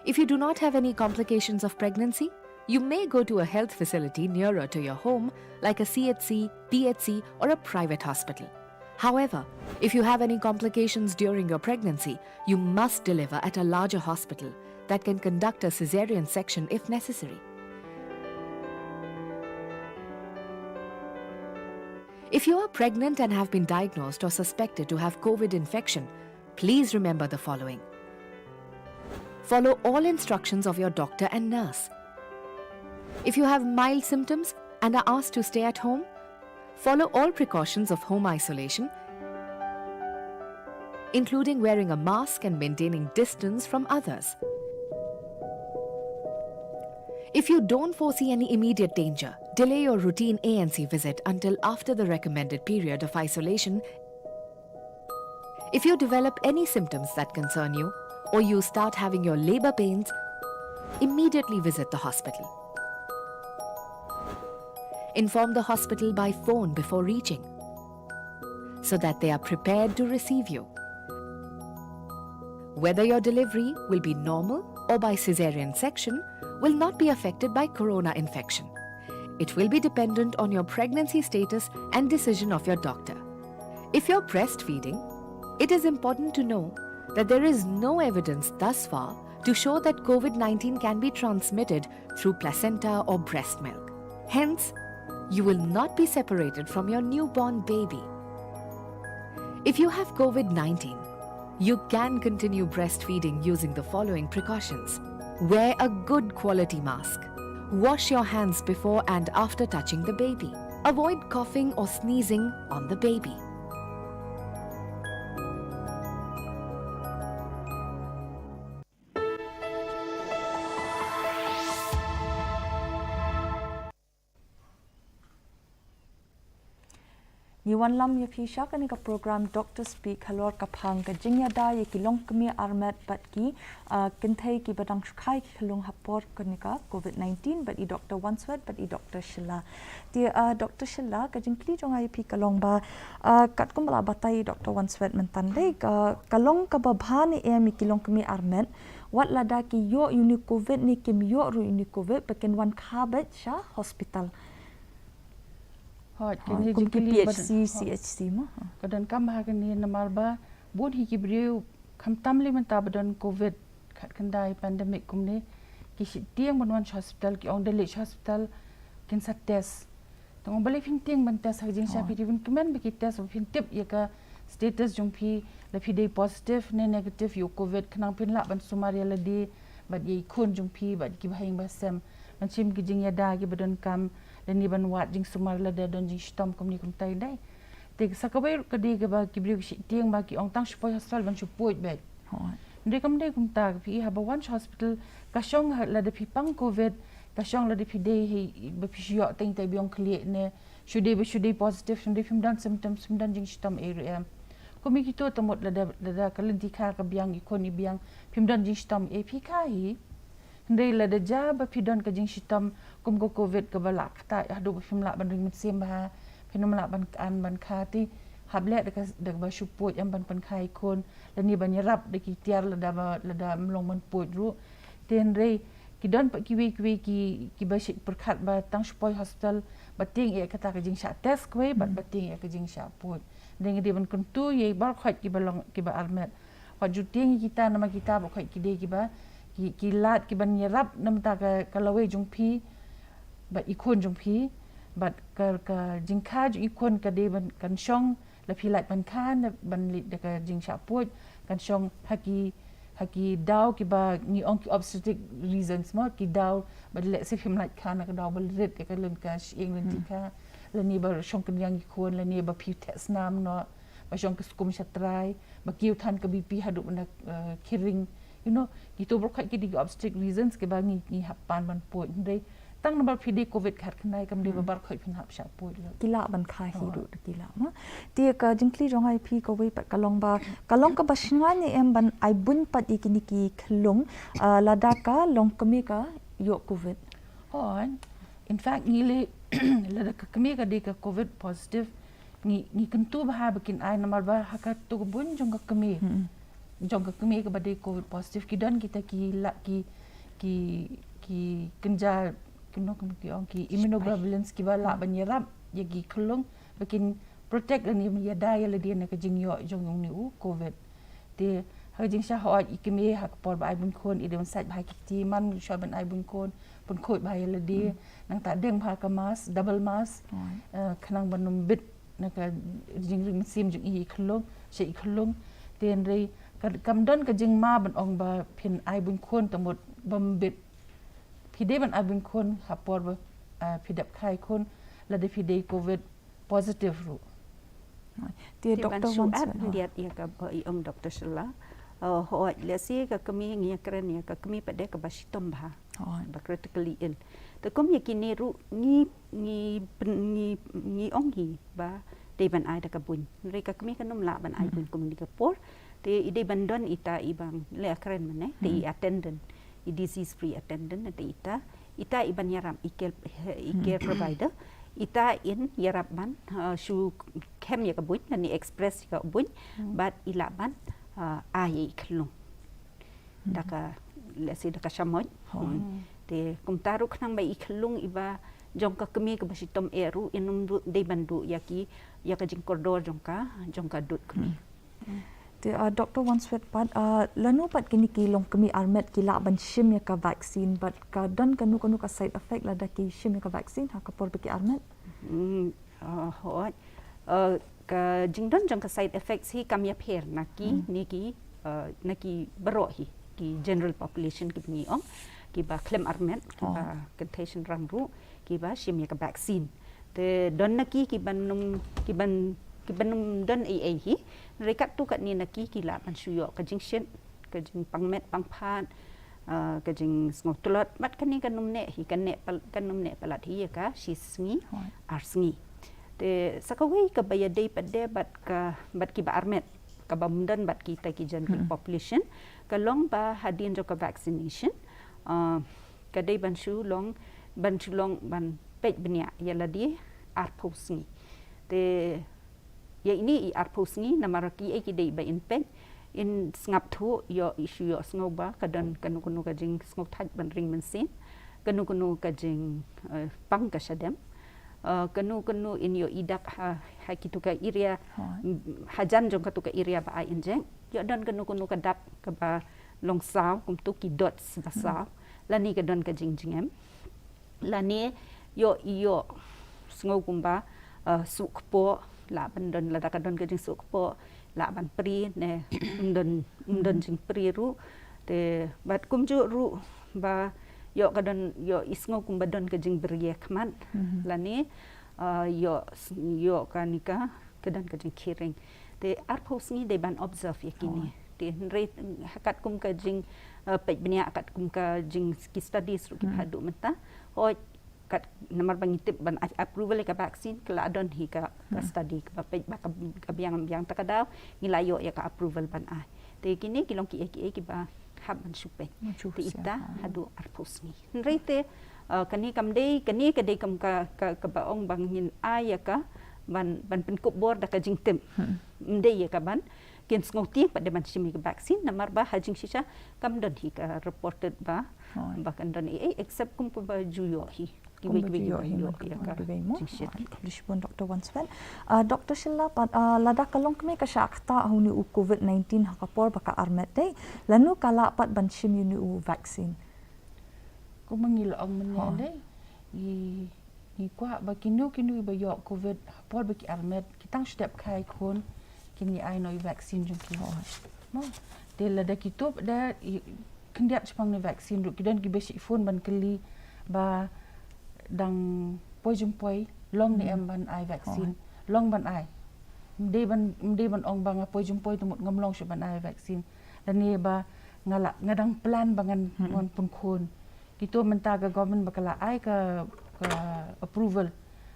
If you do not have any complications of pregnancy, you may go to a health facility nearer to your home, like a C H C, P H C, or a private hospital. However, if you have any complications during your pregnancy, you must deliver at a larger hospital that can conduct a cesarean section if necessary. If you are pregnant and have been diagnosed or suspected to have COVID infection, please remember the following. Follow all instructions of your doctor and nurse. If you have mild symptoms and are asked to stay at home, follow all precautions of home isolation, including wearing a mask and maintaining distance from others. If you don't foresee any immediate danger, delay your routine A and C visit until after the recommended period of isolation. If you develop any symptoms that concern you, or you start having your labor pains, immediately visit the hospital. Inform the hospital by phone before reaching, so that they are prepared to receive you. Whether your delivery will be normal or by cesarean section will not be affected by corona infection. It will be dependent on your pregnancy status and decision of your doctor. If you're breastfeeding, it is important to know that there is no evidence thus far to show that COVID nineteen can be transmitted through placenta or breast milk. Hence, you will not be separated from your newborn baby. If you have COVID nineteen, you can continue breastfeeding using the following precautions. Wear a good quality mask. Wash your hands before and after touching the baby. Avoid coughing or sneezing on the baby. Ngi wanlam ïa phi sha kane ka program Doctor Speak halor ka phang ka jingïada ïa ki longkmie armet bad ki, ah, kynthei kiba dang shu kha ïa ki khyllung ha por kane ka COVID nineteen, bad i Doctor Wanswet bad i Doctor Shylla. Te, ah, Doctor Shylla, ka jingkylli jong nga ïa phi ka long ba, ah, katkum ba la batai i Doctor Wanswet mynta, dei ka, ka long kaba bha ne em ïa ki longkmie armet, wat lada ki ïoh ïa une u COVID ne kim ïoh ruh ïa une u COVID, ba kin wan kha beit sha hospital? Hooid, ha, kane kum ki jingkylli ba P H C, don, C H C mo. Ha. Ka donkam bha kane namar ba bun hi ki briew, khamtam lei mynta ba don COVID khatkhyndai pandemic kumne, ki sheptieng ban wan sha hospital, ki ong da leit sha hospital kin sa test. Te nga ong balei phin tieng ban test, ha ka jingshai, oh, phi te phin kmen ba ki test, ba phin tip ïa ka status jong phi, la phi dei positive ne negative ïa u COVID, khnang phin lah ban sumar ïa lade bad ïa i khun jong phi bad ki bahaïing bahasem. Ban shim ki jingïada kiba donkam, lane ban wad jingsumar lada don jingshitom kumne kumtai, dei. Te sa kawei ruh ka dei kaba ki briew ki shait tieng ba ki ong tang shu poi hospital ban shu puid beit. Hooid. Hynrei kam dei kumta, phi i haba wan sha hospital, ka shong ha lada phi pang covid, ka shong lada phi dei hi ba phi shu ïoh teng te biang khlieh ne shu dei ba shu dei positive, shu dei phim don symptoms, phim don jingshitom ei ruh em. Kum i kito ta mut lada, lada ka lynti kha ka biang, i khun i biang, phim don jingshitom ei, phi kha hi. Hynrei lada ja ba phi don ka jingshitom kum ka covid kaba lah kata haduh ba phim lah ban ring mynsiem bha, phim lah ban kan ban kha, te hap leh da ka, da kaba shu puid em ban pynkha i khun, lane ban ïarap da ki tiar lada ba, lada ym long ban puid ruh. Te hynrei ki don pat kiwei kiwei ki, kiba shait pyrkhat ba tang shu poi hospital, ba tieng ïa kata ka jingshah test kawei bad ba tieng ïa ka jingshah puid. Dei nga dei ban kyntu ïa i baroh khoit kiba long, kiba armet. Wat ju tieng ïa kita namar kita baroh khoit ki dei kiba, ki, ki lad kiban ïarap namar ka, ka lawei jong phi bad i khun jong phi, bad ka, ka jingkha jong i khun ka dei ban, kan shong, la phi lait ban kha ne ban leit da ka jingshah puid, kan shong ha ki, ha ki daw kiba ngi ong ki obstetric reasons mo, ki daw ba leh se phim lait kha na ka daw ba rit ïa ka lyn ka shyieng lynti kha, lane ba shong kyndiang i khun, lane ba phi theh snam noh, ba shong ka skum sha trai, ba kiew than ka B P haduh ban da, eh, ki ring. You know, kito baroh khoit ki dei ki obstetric reasons kiba ngi, ngi hap pan ban puid. Hynrei tang namar phi dei covid khatkhyndai kam dei ba baroh khoit phin hap shah puid lut. Ki lah ban kha hi ruh, ki lah ma. Te ka jingkylli jong nga ïa phi kawei pat ka long ba, ka long kaba shngaiñ ne em ban ai buiñ pat ïa kine ki khyllung, ah, lada ka longkmie ka ïoh covid? Hooid. In fact, ngi leh, lada ka kmie ka dei ka covid positive, ngi, ngi kyntu bha ba kin ai namar ba ha kato ka buiñ jong ka kmie, jong ka kmie kaba dei covid positive, ki don kita ki la, ki, ki, ki kynja, ki noh, ki ong ki immunoglobulins kiba lah ban ïarap ïa ki khyllung ba kin protect lane ïada ïa lade na ka jingïoh jong une u covid. Te ha ka jingshah hooid, i kmie ha ka por ba ai buiñ khun i dei ban sait bha ki kti man shuwa ban ai buiñ khun, pynkhuid bha ïa lade, nangta deng bha ka mask, double mask, eh, khnang ban ym bit na ka jingring mynsiem jong i khyllung sha i khyllung. Te hynrei ka, kam don ka jingma ban ong ba phin ai buiñ khun ta mut bym bit. Phi dei ban ai buiñ khun ha por ba, eh, phi dep kha i khun, lada phi dei covid positive ruh. Te ban shu add khyndiat ïa kaba i ong Doctor Shylla. Eh, hooid, lehse ka kmie, ngi ïa kren ïa ka kmie pat de kaba shitom bha, ba critically ill. Te kum ïa kine ruh ngi, ngi, ngi, ngi ong hi ba dei ban ai da ka buiñ. Hynrei ka kmie kan ym lah ban ai buiñ kum kine ki por. Te i dei ban don ita iba ngi la kren mynne, te i attendant, i disease free attendant, te ita, ita iban ïarap, i care, i care provider, ita in ïarap ban, eh, shu khem ïa ka buiñ, lane express ïa ka buiñ, bad i lah ban, eh, ai ïa i khyllung da ka, lehse da ka shamoit. Te kumta ruh khnang ba i khyllung iba jong ka kmie kaba shitom eh ruh in ym duh, dei ban duh ïa ki, ïa ka jingkordor jong ka, jong ka dud kmie. Te, ah, Doctor Wanswet pat, ah, lano pat kine ki longkmie armet ki lah ban shim ïa ka vaccine, bad ka don kano kano ka side effect lada ki shim ïa ka vaccine ha ka por ba ki armet? Hmm, ah, hooid. Ah, ka jingdon jong ka side effects hi kam ïapher na ki, ne ki, ah, na ki baroh hi, ki general population kiba ngi ong, kiba khlem armet, kiba kynthei shynrang ruh, kiba shim ïa ka vaccine. Te don na ki kiban ym, kiban, kiban ym don ei ei hi. Hynrei katto katne na ki ki lah ban shu ïoh ka jingshit, ka jingpang met pang phad, ah, ka jingsngew tlot, bad kane kan ym neh hi, kan neh pal-, kan ym neh palat hi ïa ka shi sngi, ar sngi. Te sa kawei kaba ïadei pat de bad ka, bad kiba armet, kaba ym don bad kita ki general population, ka long ba hadien jong ka vaccination, ah, ka dei ban shu long, ban shu long ban peit bniah ïa lade arphew sngi. Te ïa ine i arphew sngi namar ki ei ki dei ba in peit, in sngap thuh, ïoh, i shu ïohsngew ba ka don kano kano ka jingsngewthait ban ring mynsiem, kano kano ka jing, eh, pang ka shadem, eh, kano kano in ïoh i dak ha, ha kito ka area, hajan jong kato ka area ba ai inject, ïoh don kano kano ka dak kaba long saw, kumto ki dots ba saw, lane ka don ka jingjngem, lane ïoh, ïoh sngew kumba, eh, suh kpoh, lah ban don, lada ka don ka jingsuh kpoh, lah ban prie ne ym don, ym don jingprie ruh. Te bad kumjuh ruh ba ïoh ka don, ïoh i sngew kumba don ka jingbriew khmat, lane, eh, ïoh, ïoh kane ka ka don ka jingkheiñ. Te arphew sngi dei ban observe ïa kine. Te hynrei ha katkum ka jing, eh, peit bniah ha katkum ka jing ki studies ruh ki pha duh mynta. Hoi kat namar ba ngi tip ban ai approval ïa ka vaccine ka la don hi ka, ka study kaba peit ba ka, ka biang biang ta ka daw ngi la ïoh ïa ka approval ban ai. Te kine ki long kiei kiei kiba hap ban shu peit. Te ita haduh arphew sngi. Hynrei te, eh, kane kam dei, kane ka dei kam ka, ka, kaba ong ba ngin ai ïa ka ban, ban pynkup bor da ka jingtip. Ym dei ïa ka ban kin sngewtieng pat da ban shim ïa ka vaccine namar ba ha jingshisha kam don hi ka reported ba, ba kan don ei ei except kum ba ju ïoh hi. Kiwei kiwei kiba ju ïoh hi ïa ka jingshit. Khublei shibun Doctor Wanswet. Ah, Doctor Shylla pat, ah, lada ka longkmie ka shah ktah ha une u covid nineteen ha ka por ba ka armet dei, lano ka lah pat ban shim ïa une u vaccine? Kumba ngi la ong mynne dei, ngi, ngi kwah ba kino kino ba ïoh covid ha por ba ki armet ki tang shu dep kha ïa ki khun, kin ïa ai noh ïa u vaccine jong ki. Mo. Te lada kito da i khyndiat shaphang ïa u vaccine ruh ki don kiba shu phone ban kylli ba dang poi jong poi long ne em ban ai vaccine, long ban ai. Ym dei ban, ym dei ban ong ba nga poi jong poi te mut ngam long shuh ban ai vaccine. Lane ba nga la, nga dang plan ba ngan, ngan pun khun. Kito mynta ka government ba ka la ai ka, ka approval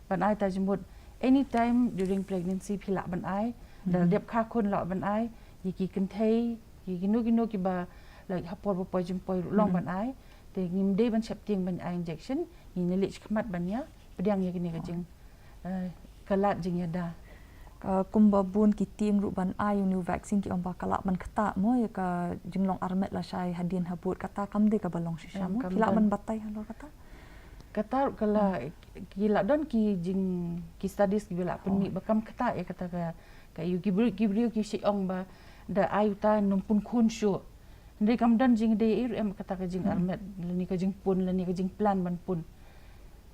ban ai ta jingmut anytime during pregnancy phi lah ban ai. Da dep kha khun lah ban ai. Ïa ki kynthei, ïa kino kino kiba la ha por ba poi jong poi ruh long ban ai. Te ngim dei ban sheptieng ban ai injection, ngi ngi leit shakhmat ban ïa pdiang ïa kine ka jing, eh, ka lad jingïada. Ka kumba bun ki tieng ruh ban ai une u vaccine ki ong ba ka lah ban ktah mo ïa ka jinglong armet lashai hadien habud, kata kam dei kaba long shisha mo. Ki lah ban batai halor kata? Kata ruh ka la, ki la don ki jing, ki studies kiba la pynmih ba kam ktah ïa kata ka, ka ïa ki briew, ki briew ki shu ong ba da ai uta nym pun khun shuh. Hynrei kam don jingdei ei ruh em kata ka jingarmet lane ka jingpun lane ka jingplan ban pun.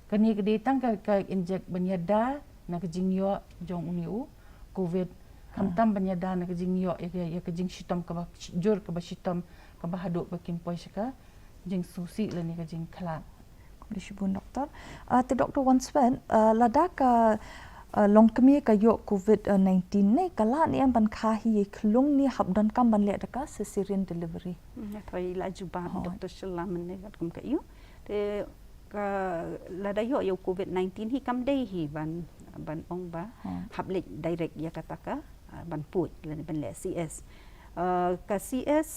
Kane ka dei tang ka, ka injek ban ïada na ka jingïoh jong une u covid. Khamtam ban ïada na ka jingïoh ïa ka, ïa ka jingshitom kaba jur, kaba shitom, kaba haduh ba kin poi sha ka jingsngewsih lane ka jingkhlad. Khublei shibun Doctor. Ah, te Doctor Wanswet, ah, lada ka, ah, longkmie ka ïoh covid nineteen ne ka lah ne em ban kha hi ïa i khyllung ne hap donkam ban leh da ka cesarean delivery? Hmm, ïa thoi la jubab Doctor Shylla mynne katkum ka ïoh. Te ka lada ïoh ïa u covid nineteen hi kam dei hi ban, ban ong ba hap leit direct ïa kata ka, ah, ban pud lane ban leh C S. Ah, ka C S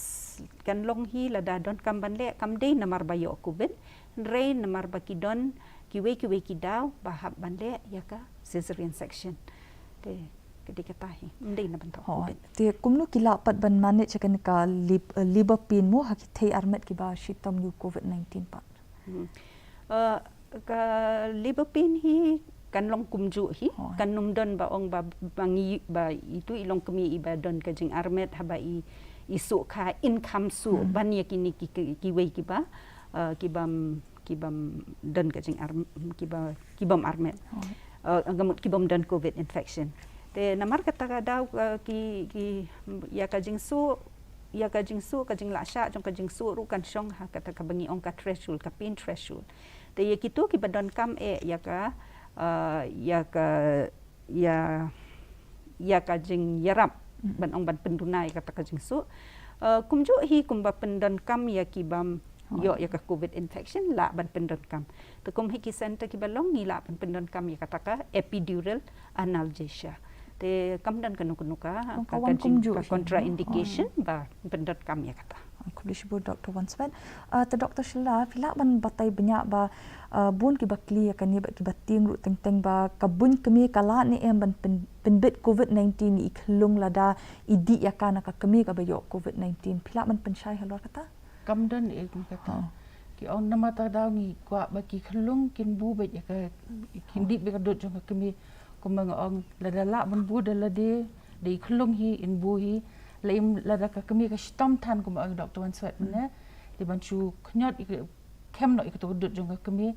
kan long hi lada donkam ban leh kam dei namar ba ïoh covid, hynrei namar ba ki don kiwei kiwei ki daw ba hap ban leh ïa ka cesarean section. Te ka dei kata hi, ym dei na bynta covid. Te kumno ki lah pat ban manage ïa kane ka lab-, eh, labour pain mo ha ki thei armet kiba shitom ïa u covid nineteen pat? Hmm. Eh, ka labour pain hi kan long kumjuh hi, kan nym don ba ong ba, ba ngi, ba itu i longkmie iba don ka jingarmet haba i, i suk kha in kham suk ban ïa kine ki, ki, kiwei kiba, eh, kibym, kibym don ka jingar-, kiba, kibym armet. Eh, ka mut kibym don covid infection. Te namar kata ka daw, eh, ki, ki, ïa ka jingsuk, ïa ka jingsuk, ka jinglashah jong ka jingsuk ruh kan shong ha kata kaba ngi ong ka threshold, ka pain threshold. Te ïa kito kiba donkam eh ïa ka, eh, ïa ka, ïa, ïa ka jingïarap ban ong ban pynduna ïa kata ka jingsuk. Eh, kumjuh hi kumba pyndonkam ïa kibym ïoh ïa ka covid infection lah ban pyndonkam. Te kum hi ki center kiba long ngi lah ban pyndonkam ïa kata ka epidural analgesia. Te kam don kano kano ka, ka, ka jing, ka contraindication ba pyndonkam ïa kata. Khublei shibun Doctor Wanswet. Ah, te Doctor Shylla, phi lah ban batai bniah ba, ah, bun kiba kylli ïa kane bad kiba tieng ruh teng teng ba ka buiñ kmie ka lah ne em ban pyn-, pynbit covid nineteen ïa i khyllung lada i dih ïa ka na ka kmie kaba ïoh covid nineteen. Phi lah ban pynshai halor kata? Kam don eh kum kata. Ki ong namar ta daw ngi kwah ba ki khyllung kin bud beit ïa ka, kin dih beit ka dud jong ka kmie. Kumba nga ong lada lah ban bud da lade, da i khyllung hi, in bud hi. La im lada ka kmie ka shitom than kumba ong Doctor Wanswet mynne. Te ban shu khñiot ïa ka, kem noh ïa kato ka dud jong ka kmie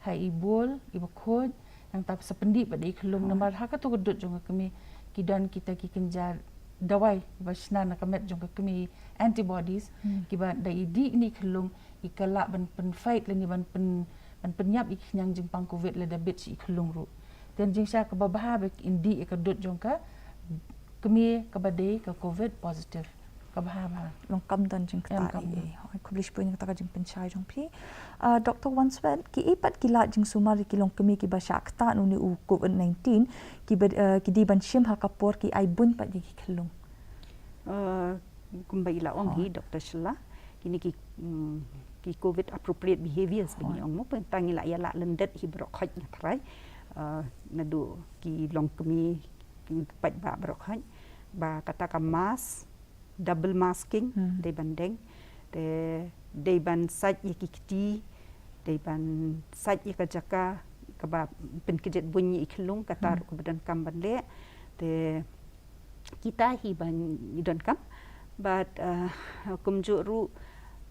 ha i bol iba khuid, nangta sa pyndih pat da i khyllung namar ha kato ka dud jong ka kmie ki don kita ki kynja dawai ba shna na ka met jong ka kmie, antibodies, kiba da i dih ïa i khyllung i ka lah ban pynfight lane ban pyn, ban pynïap ïa ki khñiang jingpang covid lada bit sha i khyllung ruh. Te ka jingshai kaba bha ba kin dih ïa ka dud jong ka kmie kaba dei ka covid positive. Kaba bha bha. Long kam don jingkata. Khublei shibun ïa kata ka jingpynshai jong phi. Uh, Dr Wanswet, kiei pat ki lad jingsumar ïa ki longkmie kiba shah ktah na une u covid nineteen, kiba uh, ki dei ban shim ha ka por ki ai buiñ pat ïa ki khyllung? Uh, kumba i la ong hi Dr Shylla, kine ki mm, ki covid appropriate behaviors ba ngi ong mo, pynta ngi la ïa la lyndet hi baroh khoit nga tharai. Uh, naduh ki longkmie ki paidbah baroh khoit ba kata ka mask, double masking, hmm. Dei ban deng, te dei ban sait ïa ki kti, dei ban sait ïa ka jaka kaba pynkjit buiñ ïa i khyllung, kata ruh kaba donkam ban leh. Te kita hi ban i donkam, but uh, kumjuh ruh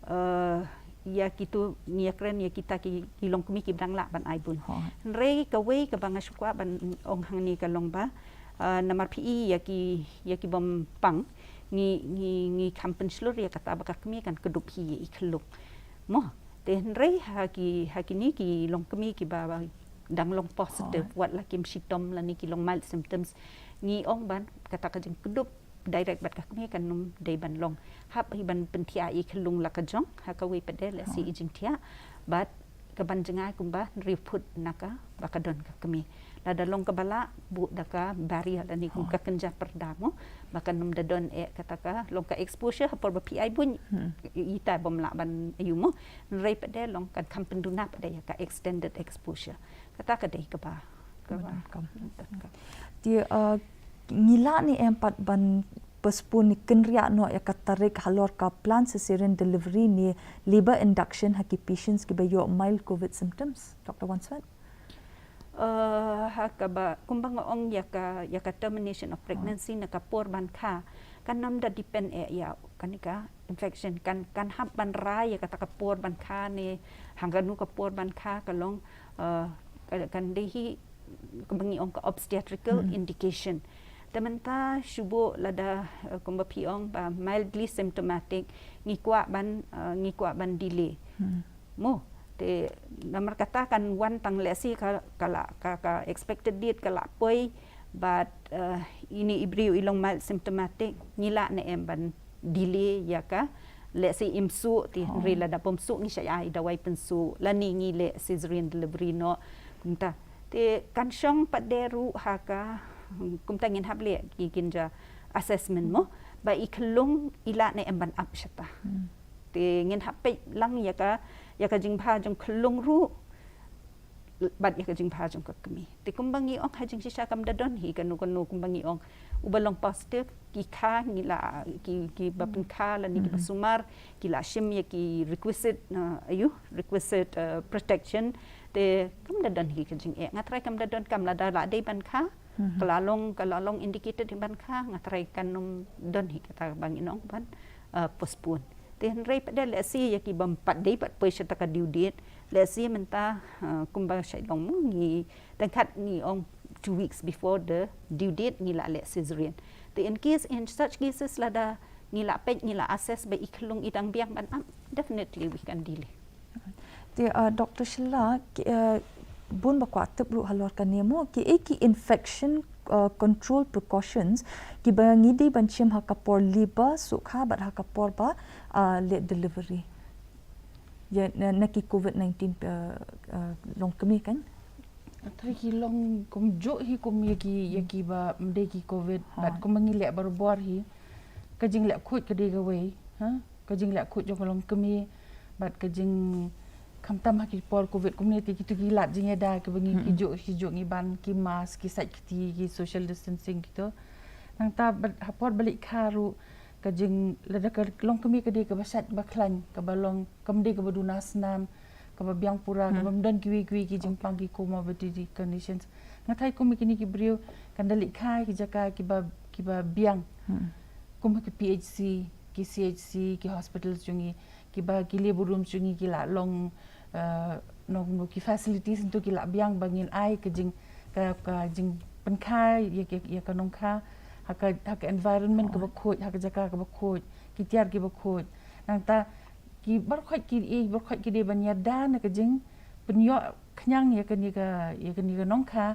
uh, ïa kitu ngi ïa kren ïa kita ki, ki longkmie ki ba dang lah ban ai buiñ. Hynrei kawei kaba nga sngewkwah ban ong hangne ka long ba uh, namar phi ïa ki, ïa ki bym pang, ngi ngi ngi kham pynshlur ïa kata ba ka kmie kan kdup hi ïa i khyllung. Mo, te hynrei ha ki, ha kine ki longkmie kiba dang long positive, wat la kim shitom lane ki long mild symptoms, ngi ong ban kata ka jingkdup direct bad ka kmie kan ym dei ban long. Hap hi ban pynthiah ïa i khyllung la ka jong, ha kawei pat de lehse i jingthiah, bad ka ban jngai kumba hynriew phut na kaba ka don ka kmie. Lada long kaba lah, buh da ka barrier lane kum ka kynja pyrda mo, ba kan ym da don eh kata ka long ka exposure ha por ba phi ai buiñ, ita bym lah ban aiu mo. Hynrei pat de long kan kham pynduna pat de ïa ka extended exposure. Kata ka dei kaba, kaba. Te uh, ngi lah ne em pat ban postpone ne kynriah noh ïa ka tarik halor ka planned cesarean delivery ne labour induction ha ki patients kiba ïoh mild covid symptoms, Dr Wanswet? Uh, ha kaba kumba nga ong ïa ka, ïa ka termination of pregnancy na ka por ban kha, kan ym da depend eh ïa kane ka infection, kan, kan hap ban rai ïa kata ka por ban kha ne hangkano ka por ban kha ka long, uh, ka, kan dei hi kaba ngi ong ka obstetrical indication. Te mynta shu buh lada uh, kumba phi ong ba mildly symptomatic, ngi kwah ban, uh, ngi kwah ban delay. Mo, te namar kata kan wan tang lehse ka, ka la, ka, ka expected date ka la poi, but uh, ine i briew i long mild symptomatic, ngi lah ne em ban delay ïa ka, lehse im suh, te hynrei lada bym suh ngi sa ai dawai pynsuh lane ngi leh cesarean delivery noh, kumta. Te kan shong pat de ruh ha ka, kumta ngin hap leh ki kynja assessment mo, ba i khyllung i lah ne em ban ap shata. Te ngin hap peit lang ïa ka, ïa ka jingbha jong khyllung ruh bad ïa ka jingbha jong ka kmie. Te kumba ngi ong ha jingshisha kam da don hi kano kano kumba ngi ong uba long positive, ki kha ngi la, ki, kiba pynkha lane kiba sumar ki la shim ïa ki requisite, uh, aiu, requisite uh, protection. Te kam da don hi ka jingeh, nga tharai kam da don, kam, lada la dei ban kha, ka la long, ka la long indicated hi ban kha, nga tharai kan ym don hi kata ba ngin ong ban uh, postpone. Te hynrei pat de lehse ïa ki bym pat dei pat poi shata ka due date, lehse mynta uh, kumba shait long mo, ngi tang kat ngi ong two weeks before the due date ngi la leh cesarean. Te in case, in such cases, lada ngi la peit, ngi la assess ba i khyllung i dang biang ban ap, definitely we can delay. Te uh, Dr Shylla, ki, uh, bun ba kwah tip ruh halor kane mo, kiei ki infection uh, control precautions kiba ngi dei ban shim ha ka por labour, suk kha bad ha ka por ba uh, late delivery ïa na, na ki covid nineteen uh, uh, longkmie kan? Nga tharai ki long kumjuh hi kum ïa ki, ïa kiba ym dei ki covid, bad kumba ngi leh barabor hi, ka jingleh khuid ka dei kawei, ha? Ka jingleh khuid jong ka longkmie bad ka jing, khamtam ha ki por covid kumne, te kitu ki lad jingïada kiba ngi, ki juh, ki juh ngi ban, ki mask, ki sait kti, ki social distancing kitu. Nangta bad ha por ba leit kha ruh, ka jing, lada ka longkmie ka dei kaba shait ba khlaiñ, kaba long, kam dei kaba duna snam, kaba biang pura, kaba ym don kiwei kiwei ki jingpang, ki comorbidity conditions. Nga tharai kum kine ki briew kan da leit kha ki jaka kiba, kiba biang. Kum ha ki P H C, ki C H C, ki hospitals jong ngi, kiba ki labour rooms jong ngi ki la long, uh, nong, nong ki facilities hangtu ki la biang ba ngin ai ka jing, ka, ka jingpynkha ïa, ïa, ïa ka nongkha ha ka, ha ka environment kaba khuid, ha ka jaka kaba khuid, ki tiar kiba khuid. Nangta ki baroh khoit ki, eh, baroh khoit ki dei ban ïada na ka jingpynïoh khñiang ïa kane ka, ïa kane ka nongkha.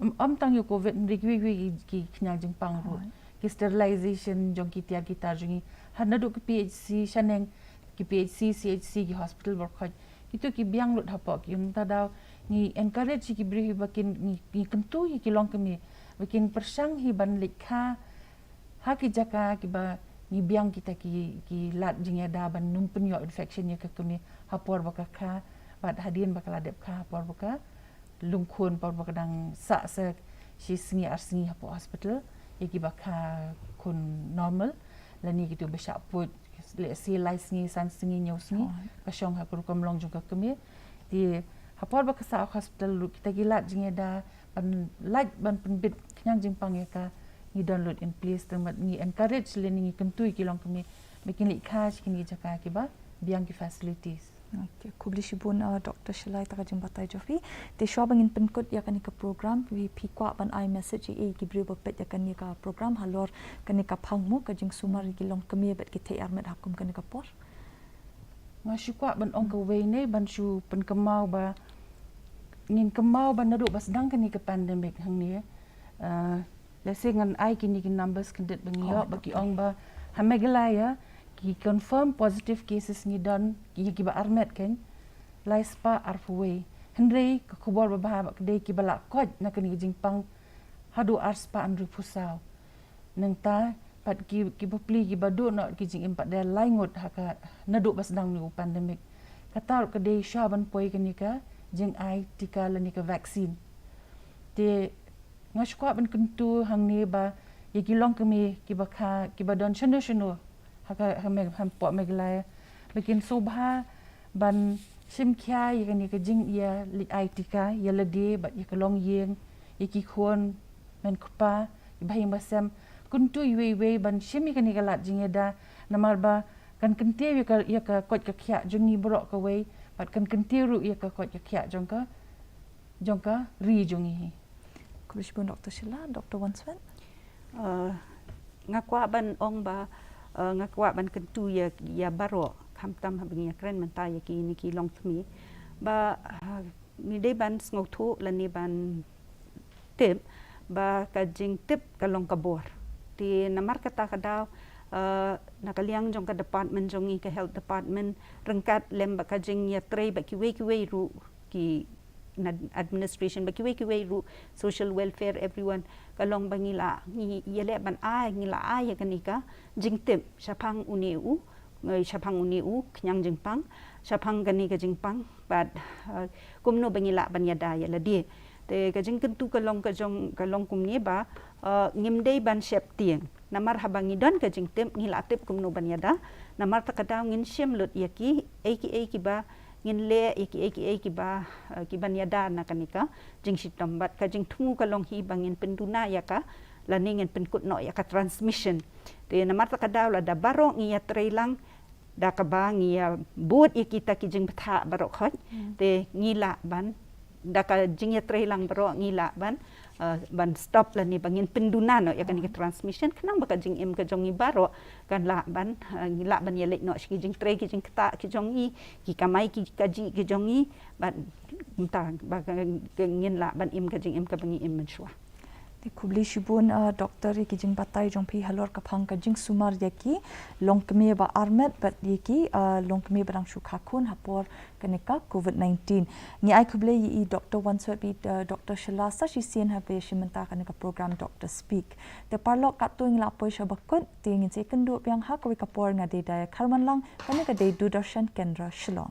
Ym, ym tang ïa u covid, hynrei kiwei kiwei ki, ki khñiang jingpang ruh. Ki sterilization jong ki tiar ki tar jong ngi. Ha naduh ki P H C shaneng, ki P H C, C H C, ki hospital baroh khoit. Kito ki biang lut hapoh ki, ynda daw ngi encourage ïa ki briew hi ba kin, ngi, ngi kyntu ïa ki longkmie ba kin pyrshang hi ban leit kha ha ki jaka kiba ngi biang kita ki, ki lad jingïada ban ym pynïoh infection ïa ka kmie ha por ba ka kha, bad hadien ba ka la dep kha, ha por ba ka lyngkhun, por ba ka dang sah sa shi sngi ar sngi hapoh hospital, ïa kiba kha khun normal, lane kito ba shah pud, lehse lai sngi, san sngi, hynñiew sngi, ka shong ha ka rukom long jong ka kmie. Te ha por ba ka sah ha hospital ruh, kita ki lad jingïada ban lait ban pynbit khñiang jingpang ïa ka, ngi don lut in place, te mat ngi encourage lane ngi kyntu ïa ki longkmie ba kin leit kha sha kine ki jaka kiba biang ki facilities. Okay, khublei shibun, uh, Doctor Shylla, ïa ka jingbatai jong phi. Te shuwa ba ngin pynkut ïa kane ka program, phi, phi kwah ban ai message ïa ki briew ba peit ïa kane ka program halor kane ka phang mo, ka jingsumar ïa ki longkmie bad ki thei armet ha kum kane ka por? Nga shu kwah ban ong kawei ne, ban shu pynkynmaw ba ngin kynmaw ba naduh ba sdang kane ka pandemic hangne, uh, lehse ngan ai kine ki numbers khyndiat ba ngi ïoh, ba ki ong ba ha Meghalaya ki confirm positive cases ngi don, ki, kiba armet kein, lai spah arphew wei. Hynrei ka khubor babha ba ka dei kiba la koit na kane ka jingpang haduh ar spah hynriewphew saw. Nangta pat ki, ki bapli kiba duh noh ki jingim pat de lai ngut ha ka naduh ba sdang une u pandemic. Kata ruh ka dei shuwa ban poi kane ka jingai tika lane ka vaccine. Te nga shu kwah ban kyntu hangne ba ïa ki longkmie kiba kha, kiba don shano shano ha ka, ha Meg-, hapoh Meghalaya, ba kin sngewbha ban shim khia ïa kane ka jingïaleit ai tika ïa lade bad ïa ka longïing, ïa ki khun, men kpa, ïa ba ha ïing ba sem. Kyntu iwei iwei ban shim ïa kane ka lad jingïada, namar ba kan kyntiew ïa ka, ïa ka koit ka khiah jong ngi baroh kawei, bad kan kyntiew ruh ïa ka koit ka khiah jong ka, jong ka ri jong ngi hi. Khublei shibun Doctor Shylla, Doctor Wanswet. Uh, nga kwah ban ong ba, uh, nga kwah ban kyntu ïa, ïa baroh, khamtam haba ngi ïakren mynta ïa kine ki longkmie, ba, uh, ngi dei ban sngewthuh lane ban tip ba ka jingtip ka long ka bor. Te namar kata ka daw, uh, na ka liang jong ka department jong ngi, ka health department, ryngkat lem bad ka jingïatrei bad kiwei kiwei ruh, ki na administration bad kiwei kiwei ruh, social welfare, everyone, ka long ba ngi la, ngi ïaleh ban ai, ngi la ai ïa kane ka jingtip shaphang une u, eh, shaphang une u khñiang jingpang, shaphang kane ka jingpang, bad, eh, kumno ba ngi lah ban ïada ïa lade. Te ka jingkyntu ka long, ka jong, ka long kumne ba, eh, ngim dei ban sheptieng. Namar haba ngi don ka jingtip, ngi lah tip kumno ban ïada. Namar kata ka daw ngin shim lut ïa kiei kiei kiba ngin leh, ïa kiei kiei kiba, eh, kiban ïada na kane ka jingshitom. Bad ka jingthmu ka long hi ba ngin pynduna ïa ka, lane ngin pynkut noh ïa ka transmission. Te namar kata ka daw lada baroh ngi ïatrei lang da kaba ngi ïa bud ïa kita ki jingbthah baroh khoit. Hmm. Te ngi lah ban, da ka jingïatrei lang baroh ngi lah ban, eh, ban stop lane ba ngin pynduna noh ïa kane ka transmission, khnang ba ka jingim ka jong ngi baroh kan lah ban, eh, ngi lah ban ïaleit noh sha ki jingtrei ki jingktah ki jong ngi, ki kamai ki kajih ki jong ngi, bad mynta ba ka, ka ngin lah ban im ka jingim kaba ngi im mynshuwa. Te khublei shibun, uh, Doctor, ïa ki jingbatai jong phi halor ka phang ka jingsumar ïa ki longkmie ba armet bad ïa ki, uh, longkmie ba dang shu kha khun ha por kane ka covid nineteen. Ngi ai khublei ïa i Doctor Wanswet bad, uh, Doctor Shylla sa shisien haba ïashim bynta kane ka program Doctor Speak. Te paralok, katto ngi la poi sha ba kut, te ngin sa ïakynduh biang ha kawei ka por. Nga dei Daya Kharmanlang, kane ka dei Doordarshan Kendra Shillong.